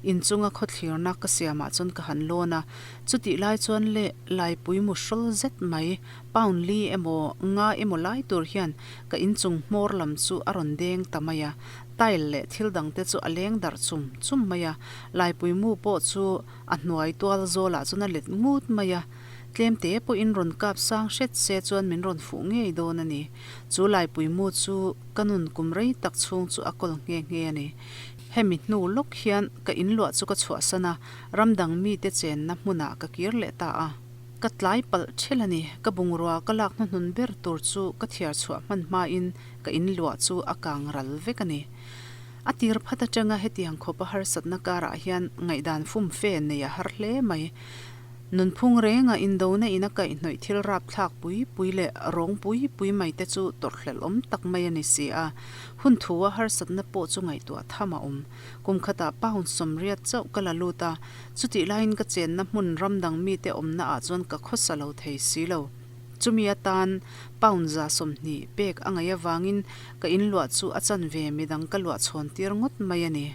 Inchunga khawthlirna ka siamah chuan ka han lawn a, chutih lai chuan le laipui mu hrawl zet mai, pound li emaw nga emaw lai tur hian ka inchung hmawr lam chu a rawn deng ta mai a, tile leh thil dangte chu a leng darh chum chum mai a, laipui mu pawh chu a hnuai tual zawlah chuan a let ngut mai a, tlemte pawhin rawn kap sang hret se chuan min rawn fuh ngei dawn a ni. Chu laipui mu chu ka nun kum rei tak chhung chu a kawl nghe nghe a ni. Hemi hnu lawk hian ka inluah chu ka chhuahsan a, ram dang mite chenna hmunah ka kir leh ta a. Ka tlai palh ṭhel a ni, ka bungrua ka lak hnuhnun ber tur chu ka thiar chhuah hman hmain ka inluah chu a kang ral vek a ni. A tir phat aṭanga hetiang khawpa harsatna karah hian ngaihdan fumfe nei a har hle mai. Nunphung renga indona in a kaihhnawih thil rapthlak pui pui leh rawng pui pui mai te chu tawrhhlelh awm tak mai a ni si a. Hun thu a harsatna pawh chu ngaihtuah tham a awm. Kum khatah pound 80 chauh ka la lut a, chutih laiin ka chenna hmun ram dang mite awmna ah chuan ka khawsa lo thei si lo. Chumi atan pound 120 pek a ngaih avangin ka inluah chu a chanve midang ka luah chhawn tir ngawt mai a ni.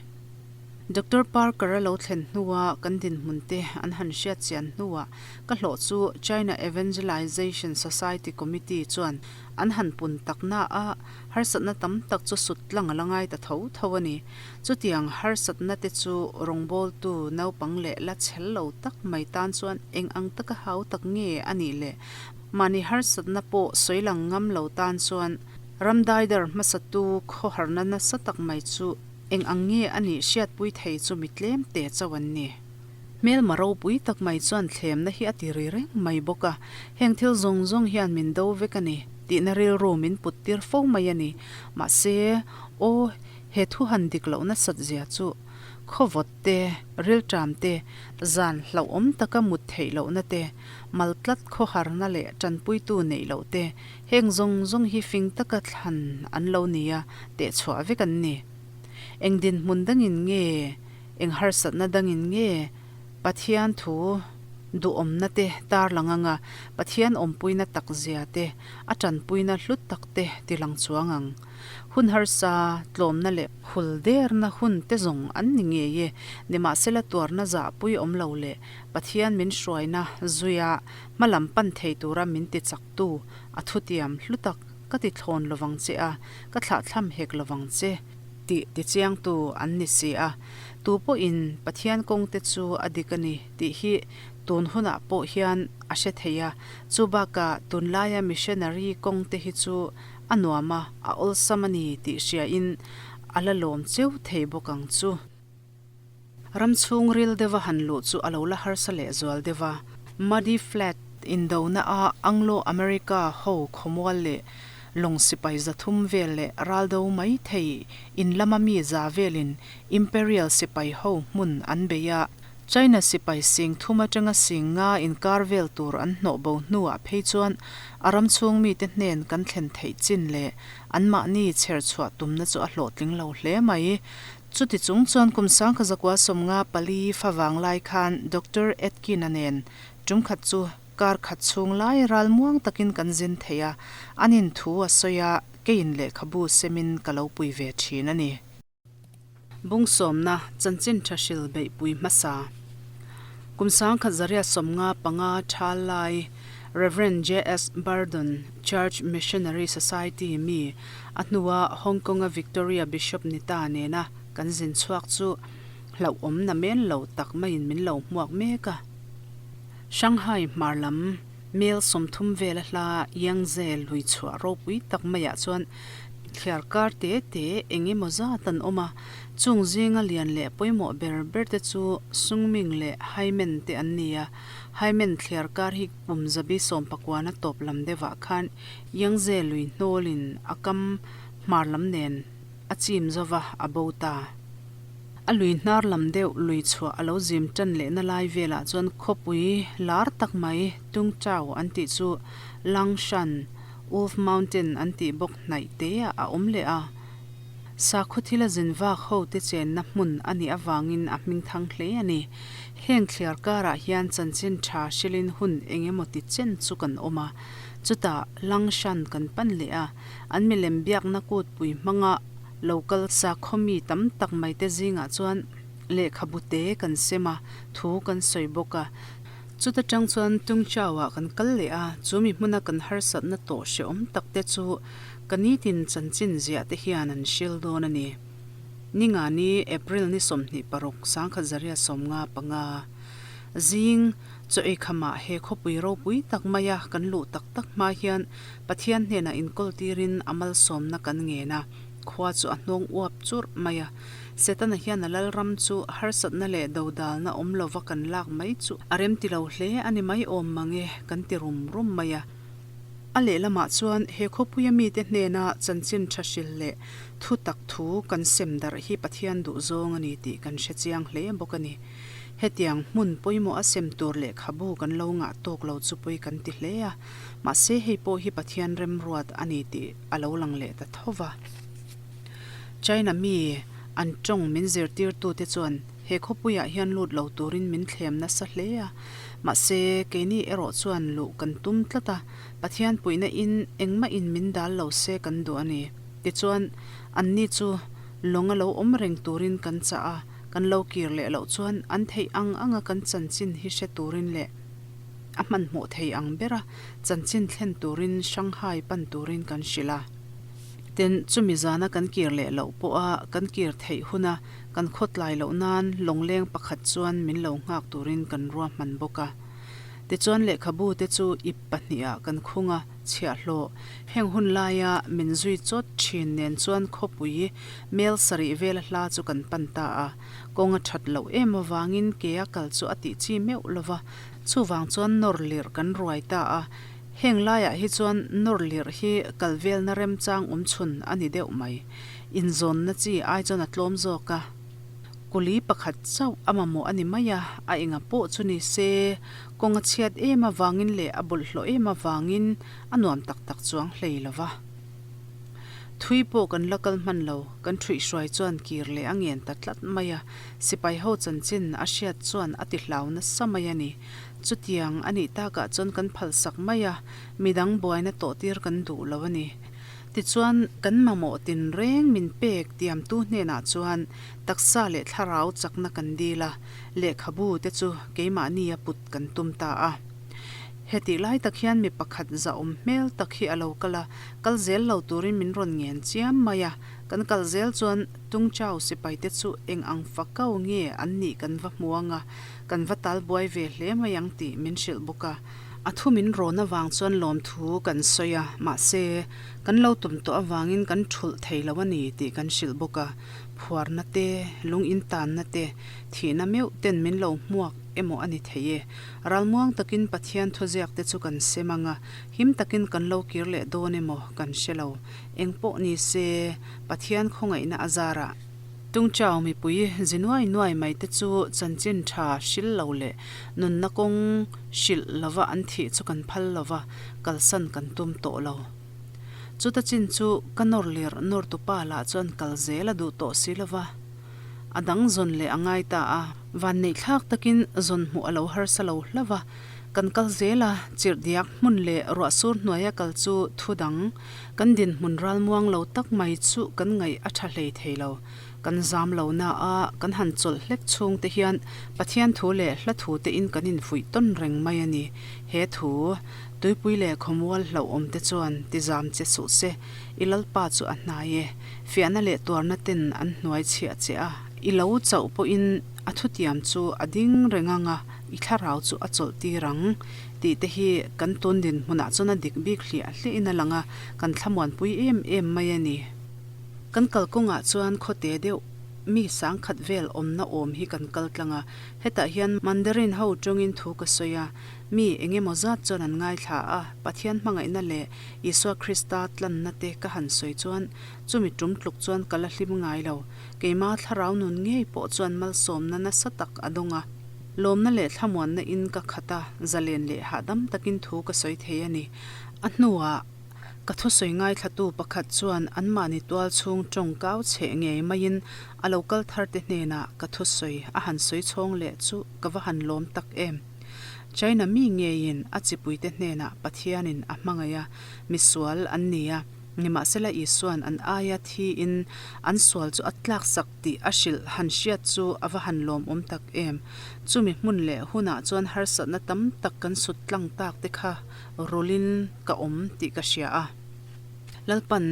Doctor Parker-a lo thlen hnua kan dinhmun te an han hriat chian hnuah ka hlawh chu China Evangelization Society Committee chuan an han pun tak na a, harsatna tam tak chu sut tlang a la ngai ta tho tho a ni. Chutiang harsatna te chu rawngbawltu naupang leh la chhel lo tak mai tan chuan eng ang taka hau tak nge a nih le? Mahni harsatna pawh sawi lang ngam lo tan chuan ramdaidar hmasatu khawharna nasa tak mai chu Eng ang nge a nih hriatpui thei chu mi tlem te chauh an ni. Hmelma ropui tak mai chuan thlemna hi a ti ri reng mai bawk a, heng thil zawng zawng hian min do vek a ni tihna rilru min put tir fo mai a ni. Mahse, aw, he thu han dik loh nasat zia chu khawvawt te, rilṭam te, zan hlauhawm taka mut theih lohna te, mal tlat khawharna leh ṭanpuitu neih loh te, Heng zawng zawng hi fing taka thlan an lo ni a, tehchhuah vek an ni. Eng dinhmun dangin nge, eng harsatna dangin nge Pathian thu duhawmna te tarlang anga Pathian awmpuina tak zia te, a tanpuina hlut tak te tilang chuang ang. Hun harsa, tlawmna leh hul derna hun te zawng an ni ngei e, nimahsela tuarna zahpui awm lo leh Pathian min hruaina zuia hmalam pan thei tura min ti chak Tu, a thutiam hlu tak ka ti thlawn lovang che a, ka thlahthlam hek lovang che tih tichiangtu an ni si a. Tu pawhin Pathian kawngte chu a dik a ni tih hi Tun hunah pawh hian a hre thei a, chu bakah tunlaia missionary kawng te hi chu a nuam a, a awlsam a ni tih hriain a la lawm cheu thei bawk ang chu. Ram chhung ril deuha han luh chu a lo la harsa leh zual deuh a. Muddy Flat indona a Anglo-America ho khawmual leh lawng sipai 300 vel leh raldo mai thei in lama mi za velin Imperial sipai ho hmun an bei a. China sipai 3000 atanga 5000 inkar vel tur an hnawh bo hnuah phei chuan a ram chhung mite hnen kan thlen theih chin leh anmahni chher chhuah tumna chu a hlawhtling lo hle mai. Chuti chung chuan kum 1994 fa vang lai khan Doctor Atkin-a nen tum khat chu kar khat chhung lai ral muang takin kan zin thei a, an in thu a sawi a, keiin lehkhabu semin ka lo pui ve thin a ni. Bung sawmna chanchin tha hril beihpui hmasa. Kum 1955 thal lai Rev. JS Burdon, Church Missionary Society mi, a hnua Hong Kong-a Victoria Bishop ni ta nena kan zin chhuak chu hlauhawm na men lo tak maiin min lo hmuak mek a. Shanghai hmar lam mel 30 vela hla Yangtze lui chhuah ropui tak maiah chuan thliar kar te te eng emaw zat an awm a, chung zinga lian leh pawimawh ber ber te chu Sungming leh Haimen te an ni a. Haimen thliar kar hi kum zabi sawmpakuana tawp lam deuhah khan Yangtze lui hnawlin a kam hmar lam nen a chim zova a bo ta. A lui hnar lam deuh lui chhuah a lo zim tan lehna lai velah chuan khawpui lar tak mai Tungchau an tih chu Langshan, Wolf Mountain an tih bawk hnaih te ah a awm leh a. Sakhaw thil a zin vak ho te chenna hmun a nih avangin a hming thang hle a ni. Heng thliar karah hian chanchin tha hrilin hun eng emaw ti chen chu kan awm a. Chutah Langshan kan pan leh a, an milem biakna kutpui hmanga lo kal sakhaw mi tam tak mai te zingah chuan lehkhabu te kan sem a, thu kan sawi bawk a. Chuta tang chuan Tungchau-ah kan kal leh a, chu mi hmuna kan harsatna tawh hrehawm tak te chu ka nitin chanchin ziah te hian an hril dawn a ni. Ningani, April ni 26, 1955, zing chaw eikhamah he khawpui ropui tak maia kan luh tak tak hma hian Pathian hnenah inkawl tirin a malsawmna kan ngen a, khua chu a hnawng uap churh mai a. Setana hian a lalram chu harsatna leh dodalna awm lova kan lak mai chu a remti lo hle a ni mai awm mang e kan ti rum rum mai a. A lehlamah chuan he khawpuia mite hnena chanchin tha hril leh thu tak thu kan sem darh hi Pathian duhzawng a ni tih kan hre chiang hle bawk a ni. Hetiang hmun pawimawh a sem tur lehkhabu kan lo ngah tawk lo chu pawi kan ti hle a, mahse hei pawh hi Pathian remruat a ni tih a lo lang leh ta tho va. China mi an tawng min zirtirtute chuan he khawpuiah hian lut lo turin min thlem nasa hle a, mahse keini erawh chuan luh kan tum tlat a, Pathian puihna in engmah in min dal lo se kan duh a ni. Tichuan, anni chu lawng a lo awm reng turin kan chah a, kan lo kir leh loh chuan an theih ang anga kan chanchin hi hre turin leh a hmanhmawh thei ang bera chanchin thlen turin Shanghai pan turin kan hrilh a. Tin, chumi zana kan kir leh loh pawha kan kir theih huna kan khawtlai loh nan lawngleng pakhat chuan min lo nghak turin kan ruahman bawk a. Tichuan lehkhabu te chu ip pahnihah kan khung a, chhiahhlawh. Heng hun laia min zui chawt thin nen chuan khawpui mel sarih vela hla chu kan pan ta a. Kawng a that loh em avangin ke a kal chu a tih chi meuh lova, chuvang chuan nawr lirh kan ruai ta a. Heng laiah hi chuan nawr lirh hi kal velna remchang awm chhun a ni deuh mai. Inzawnna chi ai chuan a tlawm zawk a. Kuli pakhat chauh a mamawh a ni mai a, a enga pawh chu ni se, kawng a chhiat em avangin leh a bawlhhlawh em avangin a nuam tak tak chuang hlei lo va. Thui pawh kan la kal hman lo, kan ṭhuihhruai chuan kir leh a ngen ta tlat mai a, sipai ho chanchin a hriat chuan a ti hlau nasa mai a ni. Chutiang a nih takah chuan kan phalsak mai a, midang buaina tawhtir kan duh lo a ni. Tichuan, kan mamawh tinreng min pek tiamtu hnenah chuan taksa leh thlarau chakna kan dil a, lehkhabu te chu keimahni a put kan tum ta a. Hetih lai tak hian mi pakhat zahawm hmel tak hi a lo kal a, kal zel lo turin min rawn ngen chiam mai a. Kan kal zel chuan Tungchau sipaite chu eng ang fakau nge an nih kan va hmu ang a, kan va tal buai ve hle mai ang tih min hrilh bawk a. A thu min rawn avang chuan lawmthu kan sawi a, mahse, kan lo tum tawh avangin kan thulh thei lo a ni tih kan hrilh bawk a. Phuarna te, lung intanna te, thihna meuh ten min lo hmuak emaw a ni thei e. Ralmuang takin Pathian thuziak te chu kan sem ang a, him takin kan lo kir leh dawn emaw kan hre lo. Eng pawh ni se, Pathian khawngaihna a zarah. Tungchau mipui zi nuai nuai mai te chu chanchin tha hril lo leh nunna kawng hrilh lova an thih chu kan phal lova, kalsan kan tum tawh lo. Chuta chin chu ka nawr lir nawr tu pa lah chuan kal zel a duh tawh si lova, a dang zawn leh a ngai ta a. Vanneih thlak takin zawn hmuh a lo harsa lo hlauh a, kan kal zel a, chirhdiak hmun leh ruahsur hnuaia kal chu thu dang, kan dinhmun ralmuang lo tak mai chu kan ngaih a tha hlei thei lo. Kan zam lo na a, kan han chawlh hlek chhung te hian Pathian thu leh hla thu te in kan infuih tawn reng mai a ni. He thu, Tuipui leh khawmual hlauhawm te chuan ti zam che suh se, i Lalpa chu a hnai e. Fiahna leh tuarna ten an hnuai chhiah che a, i lo chauh pawhin a thutiam chu a ding reng ang a, i thlarau chu a chawlh tir ang tih te hi kan tun dinhmunah chuan a dik bik hliah hliahin a lang a, kan thlamuanpui em em mai a ni. Kan kalkawngah chuan khawte deuh mi sangkhat vel awmna awm hi kan kal tlang a, hetah hian Mandarin ho tawngin thu ka sawi a, mi eng emaw zat chuan an ngaithla a, Pathian hmangaihna leh Isua Krista tlanna te ka han sawi chuan chumi tum tluk chuan ka la hlim ngai lo, keima thlarau nun ngei pawh chuan malsawmna nasa tak a dawng a, lawmna leh thlamuanna in ka khat a, zalen leh hahdam takin thu ka sawi thei a ni. A hnuah. Ka thusawi ngaithlatu pakhat chuan anmahni tual chhung tawng kau chheh ngei maiin a lo kal tharte hnenah ka thusawi a han sawi chhawng leh chu ka va han lawm tak em. China mi ngeiin a chipuite hnenah Pathianin a hmangaih a, misual an ni a, nimahsela Isua'n an aia thiin an sual chu a tlaksak tih a hrilh han hriat chu a va han lawmawm tak em. Chumi hmun leh hunah chuan harsatna tam tak kan sut tlang tak te kha rulin ka awm tih ka hria a. Lalpan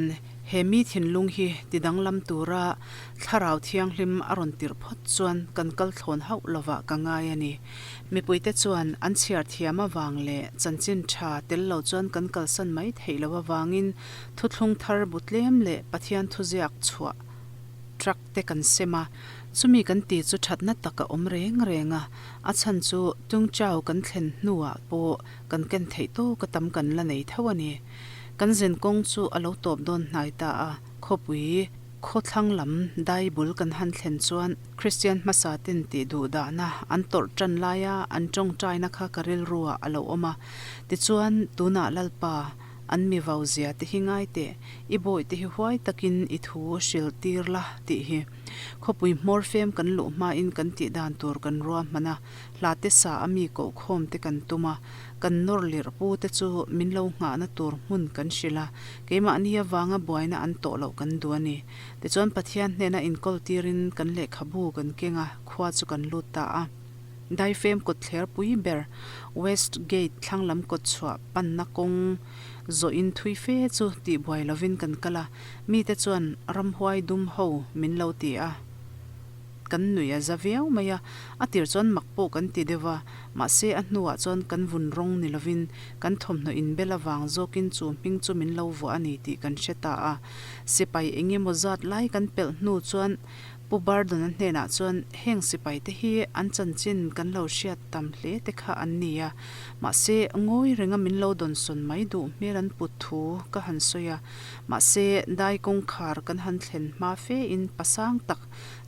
he mi thinlung hi tidanglam tura Thlarau Thianghlim a rawn tirh phawt chuan kan kal thlawn hauh lovah ka ngai a ni. Mipuite chuan an chhiar thiam avang leh chanchin tha tel lo chuan kan kalsan mai theih loh avangin thuthlung thar bu tlem leh Pathian thuziak chhuah truck te kan sem a, chumi kan ti chu thatna tak a awm reng reng a, a chhan chu Tungchau kan thlen hnuah pawh kan ken theih tawk a tam kan la nei tho a ni. Kan zin kawng chu a lo tawp dawn hnai ta a, khawpui khawthlang lam dai bul kan han thlen chuan Kristian hmasa ten tih duh dahna an tawrh tan laia an tawngtaina kha ka rilruah a lo awm a, tichuan tunah Lalpa an mi vau zia te hi ngai teh, i bawih te hi huai takin i thu hril tir la tih hi. Khawpui hmawr fem kan luh hmain kan tih dan tur kan ruahman a, Hlate sa a mi kohkhawm te kan tum a, kan nawr lirh pu te chu min lo nghahna tur hmun kan hrilh a, keimahni avanga buaina an tawh loh kan duh a ni. Tichuan Pathian hnena inkawl tirin kan lehkhabu kan keng a, khua chu kan lut ta a. Daifem kawtthler pui ber West Gate thlanglam kawtchhuah panna kawng zawhin thui fe chu tihbuai lovin kan kal a, mite chuan ramhuai dum ho min lo ti a. Kan nui a za viau mai a, a tir chuan mak pawh kan ti deuh a, mahse a hnuah chuan kan vun rawng ni lovin kan thawmhnaw inbel avang zawkin chu hming chu min lo vuah a ni tih kan hre ta a. Sipai eng emaw zat lai kan pelh hnu chuan Pu Bardona hnenah chuan heng sipai te hi an chanchin kan lo hriat tam hle te kha an ni a, mahse ngawi renga min lo dawnsawn mai duh hmel an put thu ka han sawi a, mahse dai kawngkhar kan han thlen hma fe in pasang tak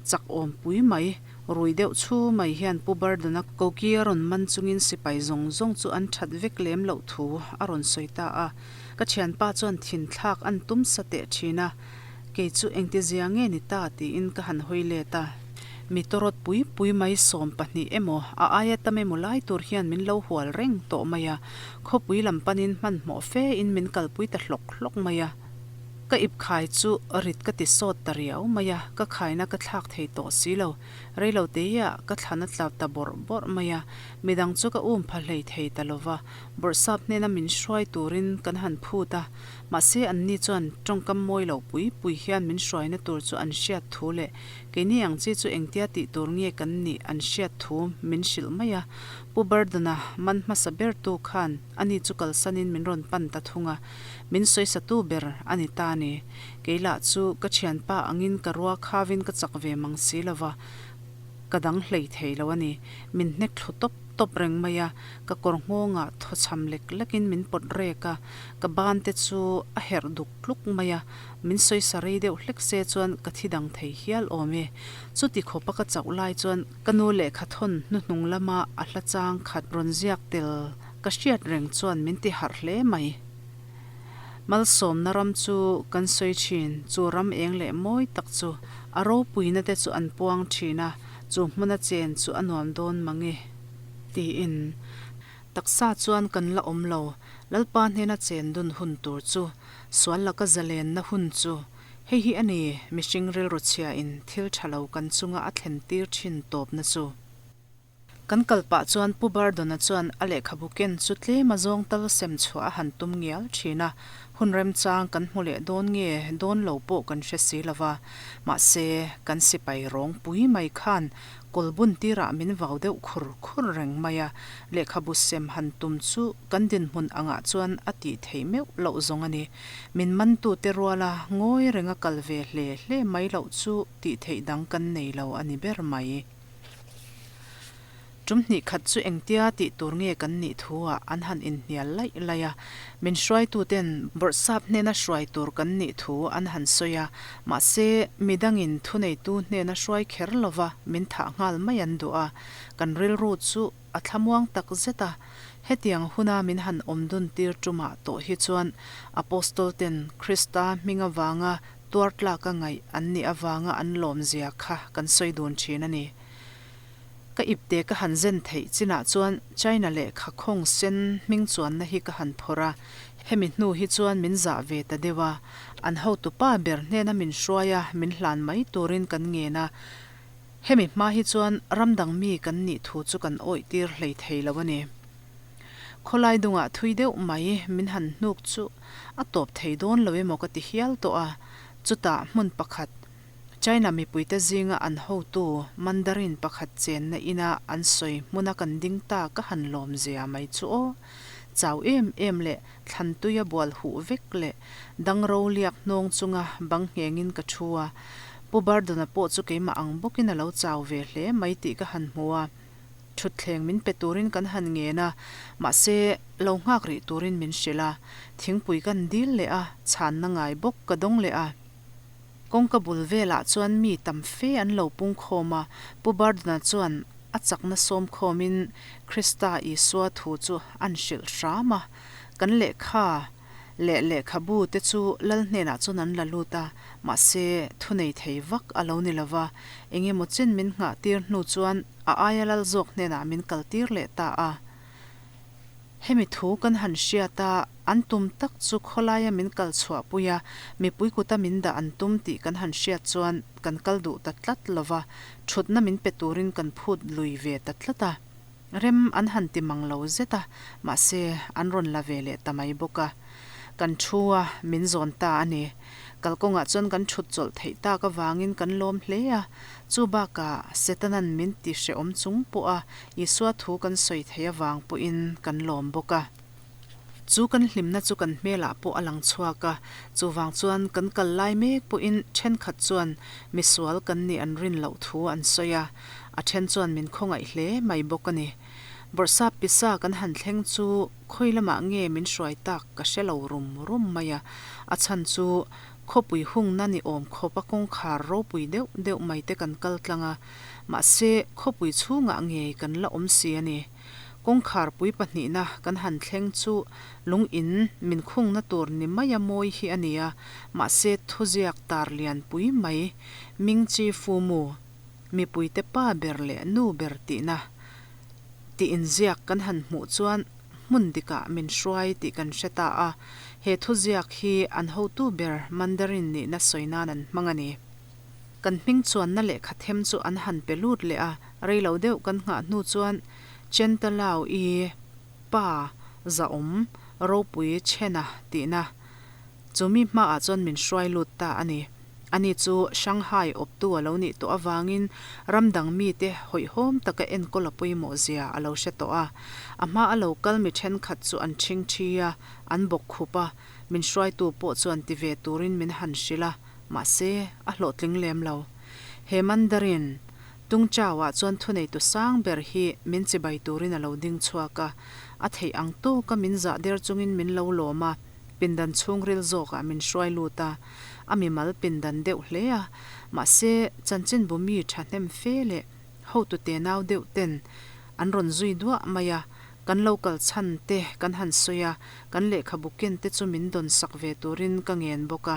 Chak awm pui mai, rui deuh chhu mai hian Pu Bardona koki a rawn man chungin sipai zawng zawng chu an that vek lem loh thu a rawn sawi ta a. Ka thianpa chuan thin thlak an tum sa teh thin a, kei chu engtizia nge ni ta tiin ka han hawi let a. Mi tawrawt pui pui mai 12 emaw a aia tam emaw lai tur hian min lo hual reng tawh mai a, khawpui lam panin hmanhmawh fe in min kalpui ta hlawk hlawk mai a. Ka ip khai chu rit ka ti sawt ta riau mai a, ka khaina ka thlak thei tawh si lo. Reilo teiah ka thlan a tla ta bawrh bawrh mai a, midang chu ka um pha hlei thei ta lo va, bawrhsap hnena min hruai turin kan han phut a, mahse anni chuan tawngkam mawi lo pui pui hian min hruaina tur chu an hriat thu leh keini ang chi chu engtia tih tur nge kan nih an hriat thu min hrilh mai a, Pu Burdon-a man hmasa bertu khan ani chu kalsanin min rawn pan ta thung a, min sawisatu ber a ni ta a ni. Kei lah chu ka thianpa angin ka rua khavin ka chak ve mang si lo va, ka dang hlei thei lo a ni. Min hnek thlu tawp tawp reng mai a, ka kawr nghawngah thawchham lek lekin min pawt rek a, ka ban te chu a herh duk tluk mai a, min sawisa rei deuh hlek se chuan ka thi dang thei hial awm e. Chuti khawpa ka chauh lai chuan ka nu lehkha thawn hnuhnung lama a hla chang khat rawn ziak tel ka hriat reng chuan min ti harh hle mai. Malsawmna ram chu kan sawi thin, chu ram eng leh mawi tak chu a ropuina te chu an puang thin a, chu hmuna chen chu a nuam dawn mang e tiin taksa chuan kan la awm lo, Lalpa hnena chen dun hun tur chu, sual laka zalenna hun chu hei hi a ni, mihring rilru chhiain thil tha lo kan chunga a thlen tir thin tawpna chu. Kan kal pah chuan Pu Bardona chuan a lehkhabu ken chu tlem a zawng tal sem chhuah a han tum ngial thin a, hun remchang kan hmu leh dawn nge dawn lo pawh kan hre si lo va. Mahse, kan sipai rawng pui mai khan kawl bun tirah min vau deuh khur khur reng mai a, lehkhabu sem han tum chu kan dinhmun angah chuan a tih theih meuh loh zawng a ni. Min mantute ruala ngawi renga kal ve hle hle mai loh chu tih theih dang kan nei lo a ni ber mai. Tum hnih khat chu engtia tih tur nge kan nih thu ah an han inhnial laih laih a, min hruaituten bawrhsap hnena hruai tur kan nih thu an han sawi a, mahse midangin thuneitu hnena hruai kher lova min thah nghal mai an duh a, kan rilru chu a thlamuang tak zet a. Hetiang huna min han awm dun tir tumah tawh hi chuan Apostol ten Krista hming avanga Tuar tlaka ngaih an nih avanga an lawmzia kha kan sawi dun thin a ni. Ka ipte ka han zen theih chinah chuan China lehkha khawng sen hming chuanna hi ka han phawrh a, hemi hnu hi chuan min zah ve ta deuh a, an hotupa ber hnena min hruai a, min hlan mai turin kan ngen a, hemi hma hi chuan ram dang mi kan nih thu chu kan awih tir hlei thei lo a ni. Khawlai dungah thui deuh mai min han hnuk chu a tawp thei dawn lo emaw ka ti hial tawh a, chutah hmun pakhat China mipuite zinga an hotu Mandarin pakhat chenna ina an sawi hmuna kan ding ta ka han lawm zia mai chu aw. Chau em em leh thlantuia bual huh vek leh dangro liak hnawng chunga bang nghengin ka thu a, Pu Bardona pawh chu keimah ang bawkin a lo chau ve hle mai tih ka han hmu a. Thutthleng min pe turin kan han ngen a, mahse lo nghak rih turin min hrilh a. Thingpui kan dil leh a, chhanna ngai bawk ka dawng leh a. Kawngka bul velah chuan mi tam fe an lo pung khawm a, Pu Bardona chuan a chakna sawm khawmin Krista Isua thu chu an hrilh hram a. Kan lehkha leh lehkhabu te chu Lal hnenah chuan an la lut a, mahse thunei thei vak a lo ni lo va, eng emaw chen min nghah tir hnu chuan a aia lal zawk hnenah min kal tir leh ta a. Hemi thu kan han hriat a, an tum tak chu khawlaia min kal chhuahpui a, mipui kuta min dah an tum tih kan han hriat chuan kan kal duh ta tlat lo va, thutna min pe turin kan phut lui ve ta tlat a. Rem an han ti mang lo zet a, mahse an rawn la ve leh ta mai bawk a. Kan thu a, min zawn ta a ni. Kalkawngah chuan kan thut chawlh theih tak avangin kan lawm hle a. Chu bakah Setanan min ti hrehawm chung pawh a Isua thu kan sawi theih avang pawhin kan lawm bawk a. Chu kan hlimna chu kan hmelah pawh a lang chhuak a, chuvang chuan kan kal lai mek pawhin thenkhat chuan misual kan nih an rin loh thu an sawi a, a then chuan min khawngaih hle mai bawk a ni. Bawrhsap pisa kan han thleng chu khawi lamah nge min hruai tak ka hre lo rum rum mai a, a chhan chu khawpui hungna ni awm khawpa kawngkhar ropui deuh deuh mai te kan kal tlang a, mahse khawpui chhungah ngei kan la awm si a ni. Kawngkhar pui pahnihna kan han thleng chu lung in min khungna tur ni maia mawi hi a ni a, mahse thuziak tar lian pui mai, Ming Chi Fu Mu, mipuite pa ber leh nu ber tihna tih inziak kan han hmuh chuan hmun dikah min hruai tih kan hre ta a. He thuziak hi an hotu ber Mandarin nihna sawi nan an hmang a ni. Kan hming chuanna lehkha them chu an han pe lut leh a, rei lo deuh kan nghah hnu chuan Chentalao i pa zahawm ropui chhena tihna Chu mi hmaah chuan min hruai lut ta a ni. Ani chu Shanghai awptu a lo nih tawh avangin ram dang mite hawihhawm taka enkawl a pawimawh zia a lo hre tawh a. A hma a lo kal mi thenkhat chu an ṭhing ṭhi a, an bawk khup a, min hruaitu pawh chuan ti ve turin min han hrilh a, mahse, a hlawhtling lem lo. He Mandarin Tungchau-ah chuan thuneitu sang ber hi min chibai turin a lo ding chhuak a, a theih ang tawka min zah der chungin min lo lawm a. Pindan chhungril zawkah min hruai lut a, a mimal pindan deuh hle a, mahse chanchinbu mi thahnem fe leh hotu tenau deuh ten an rawn zui duah mai a, kan lo kal chhan te kan han sawi a, kan lehkhabu ken te chu min dawn sak ve turin ka ngen bawk a.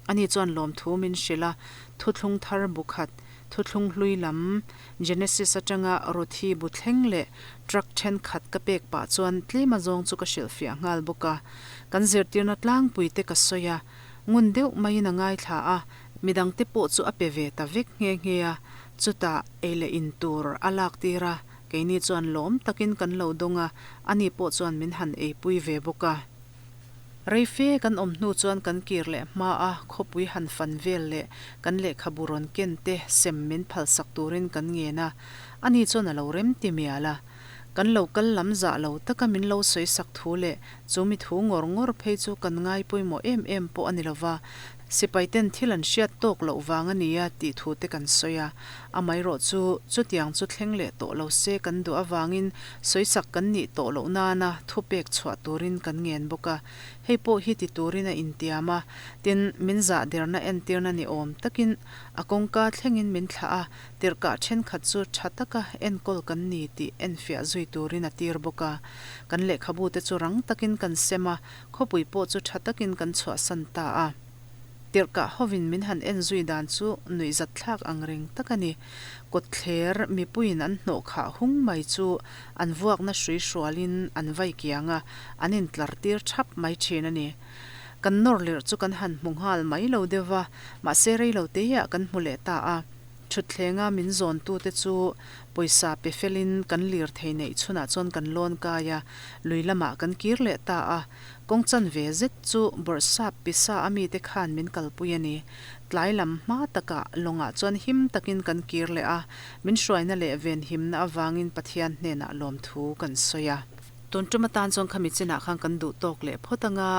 Ani chuan lawmthu min hrilh a, thuthlung thar bu khat, thuthlung hlui lam, Genesis atanga Ruthi bu thleng leh truck thenkhat ka pek pah chuan tlem a zawng chu ka hrilhfiah nghal bawk a. Kan zirtirna tlangpui te ka sawi a, ngun deuh maiin a ngaithla a, midangte pawh chu a pe ve ta vek nghe nghe a, chutah ei leh in tur a lak tir a, keini chuan lawm takin kan lo dawng a, ani pawh chuan min han eipui ve bawk a. Rei fe kan awm hnu chuan kan kir leh hma a, khawpui han fan vel leh kan lehkhabu rawn ken te sem min phalsak turin kan ngen a, ani chuan a lo rem ti mial a. Kan lo kal lam zah lo taka min lo sawi sak thu leh chu mi thu ngawr ngawr phei chu kan ngai pawimawh em em pawh a ni lova, sipai ten thil an hriat tawk loh vang a nia tih thu te kan sawi a. Amaherawh chu chutiang chu thleng leh tawh lo se kan duh avangin sawisak kan nih tawh loh nana thupek chhuah turin kan ngen bawk a, hei pawh hi ti turin a intiam a, tin, min zah derna entirna ni awm takin a kawngka thlengin min thlah a, tirhkah thenkhat chu tha taka enkawl kan ni tih enfiah zui turin a tir bawk a. Kan lehkhabute chu rang takin kan sem a, khawpui pawh chu tha takin kan chhuahsan ta a. Tirhkah hovin min han en zui dan chu nuihzat thlak ang reng tak a ni. Kawtthler mipuiin an hnawh khah hung mai chu an vuakna hrui hrualin an vai kiang a, an intlar tir thap mai thin a ni. Kan nawr lirh chu kan han hmu nghal mai lo deuh va, mahse rei lo teiah kan hmu leh ta a. Thutthlenga min zawntute chu pawisa pe felin kan lirthei neih chhunah chuan kan lawn kai a, lui lamah kan kir leh ta a. Kawng chanve zet chu bawrhsap pisa a mite khan min kalpui a ni. Tlai lam hma takah lawngah chuan him takin kan kir leh a, min hruaina leh venhimna avangin Pathian hnenah lawmthu kan sawi a. Tun tum atan chuan khami chinah khan kan duh tawk leh phawt anga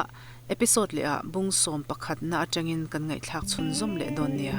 episode lehah bung sawm pakhatna atangin kan ngaihthlak chhunzawm leh dawn nia.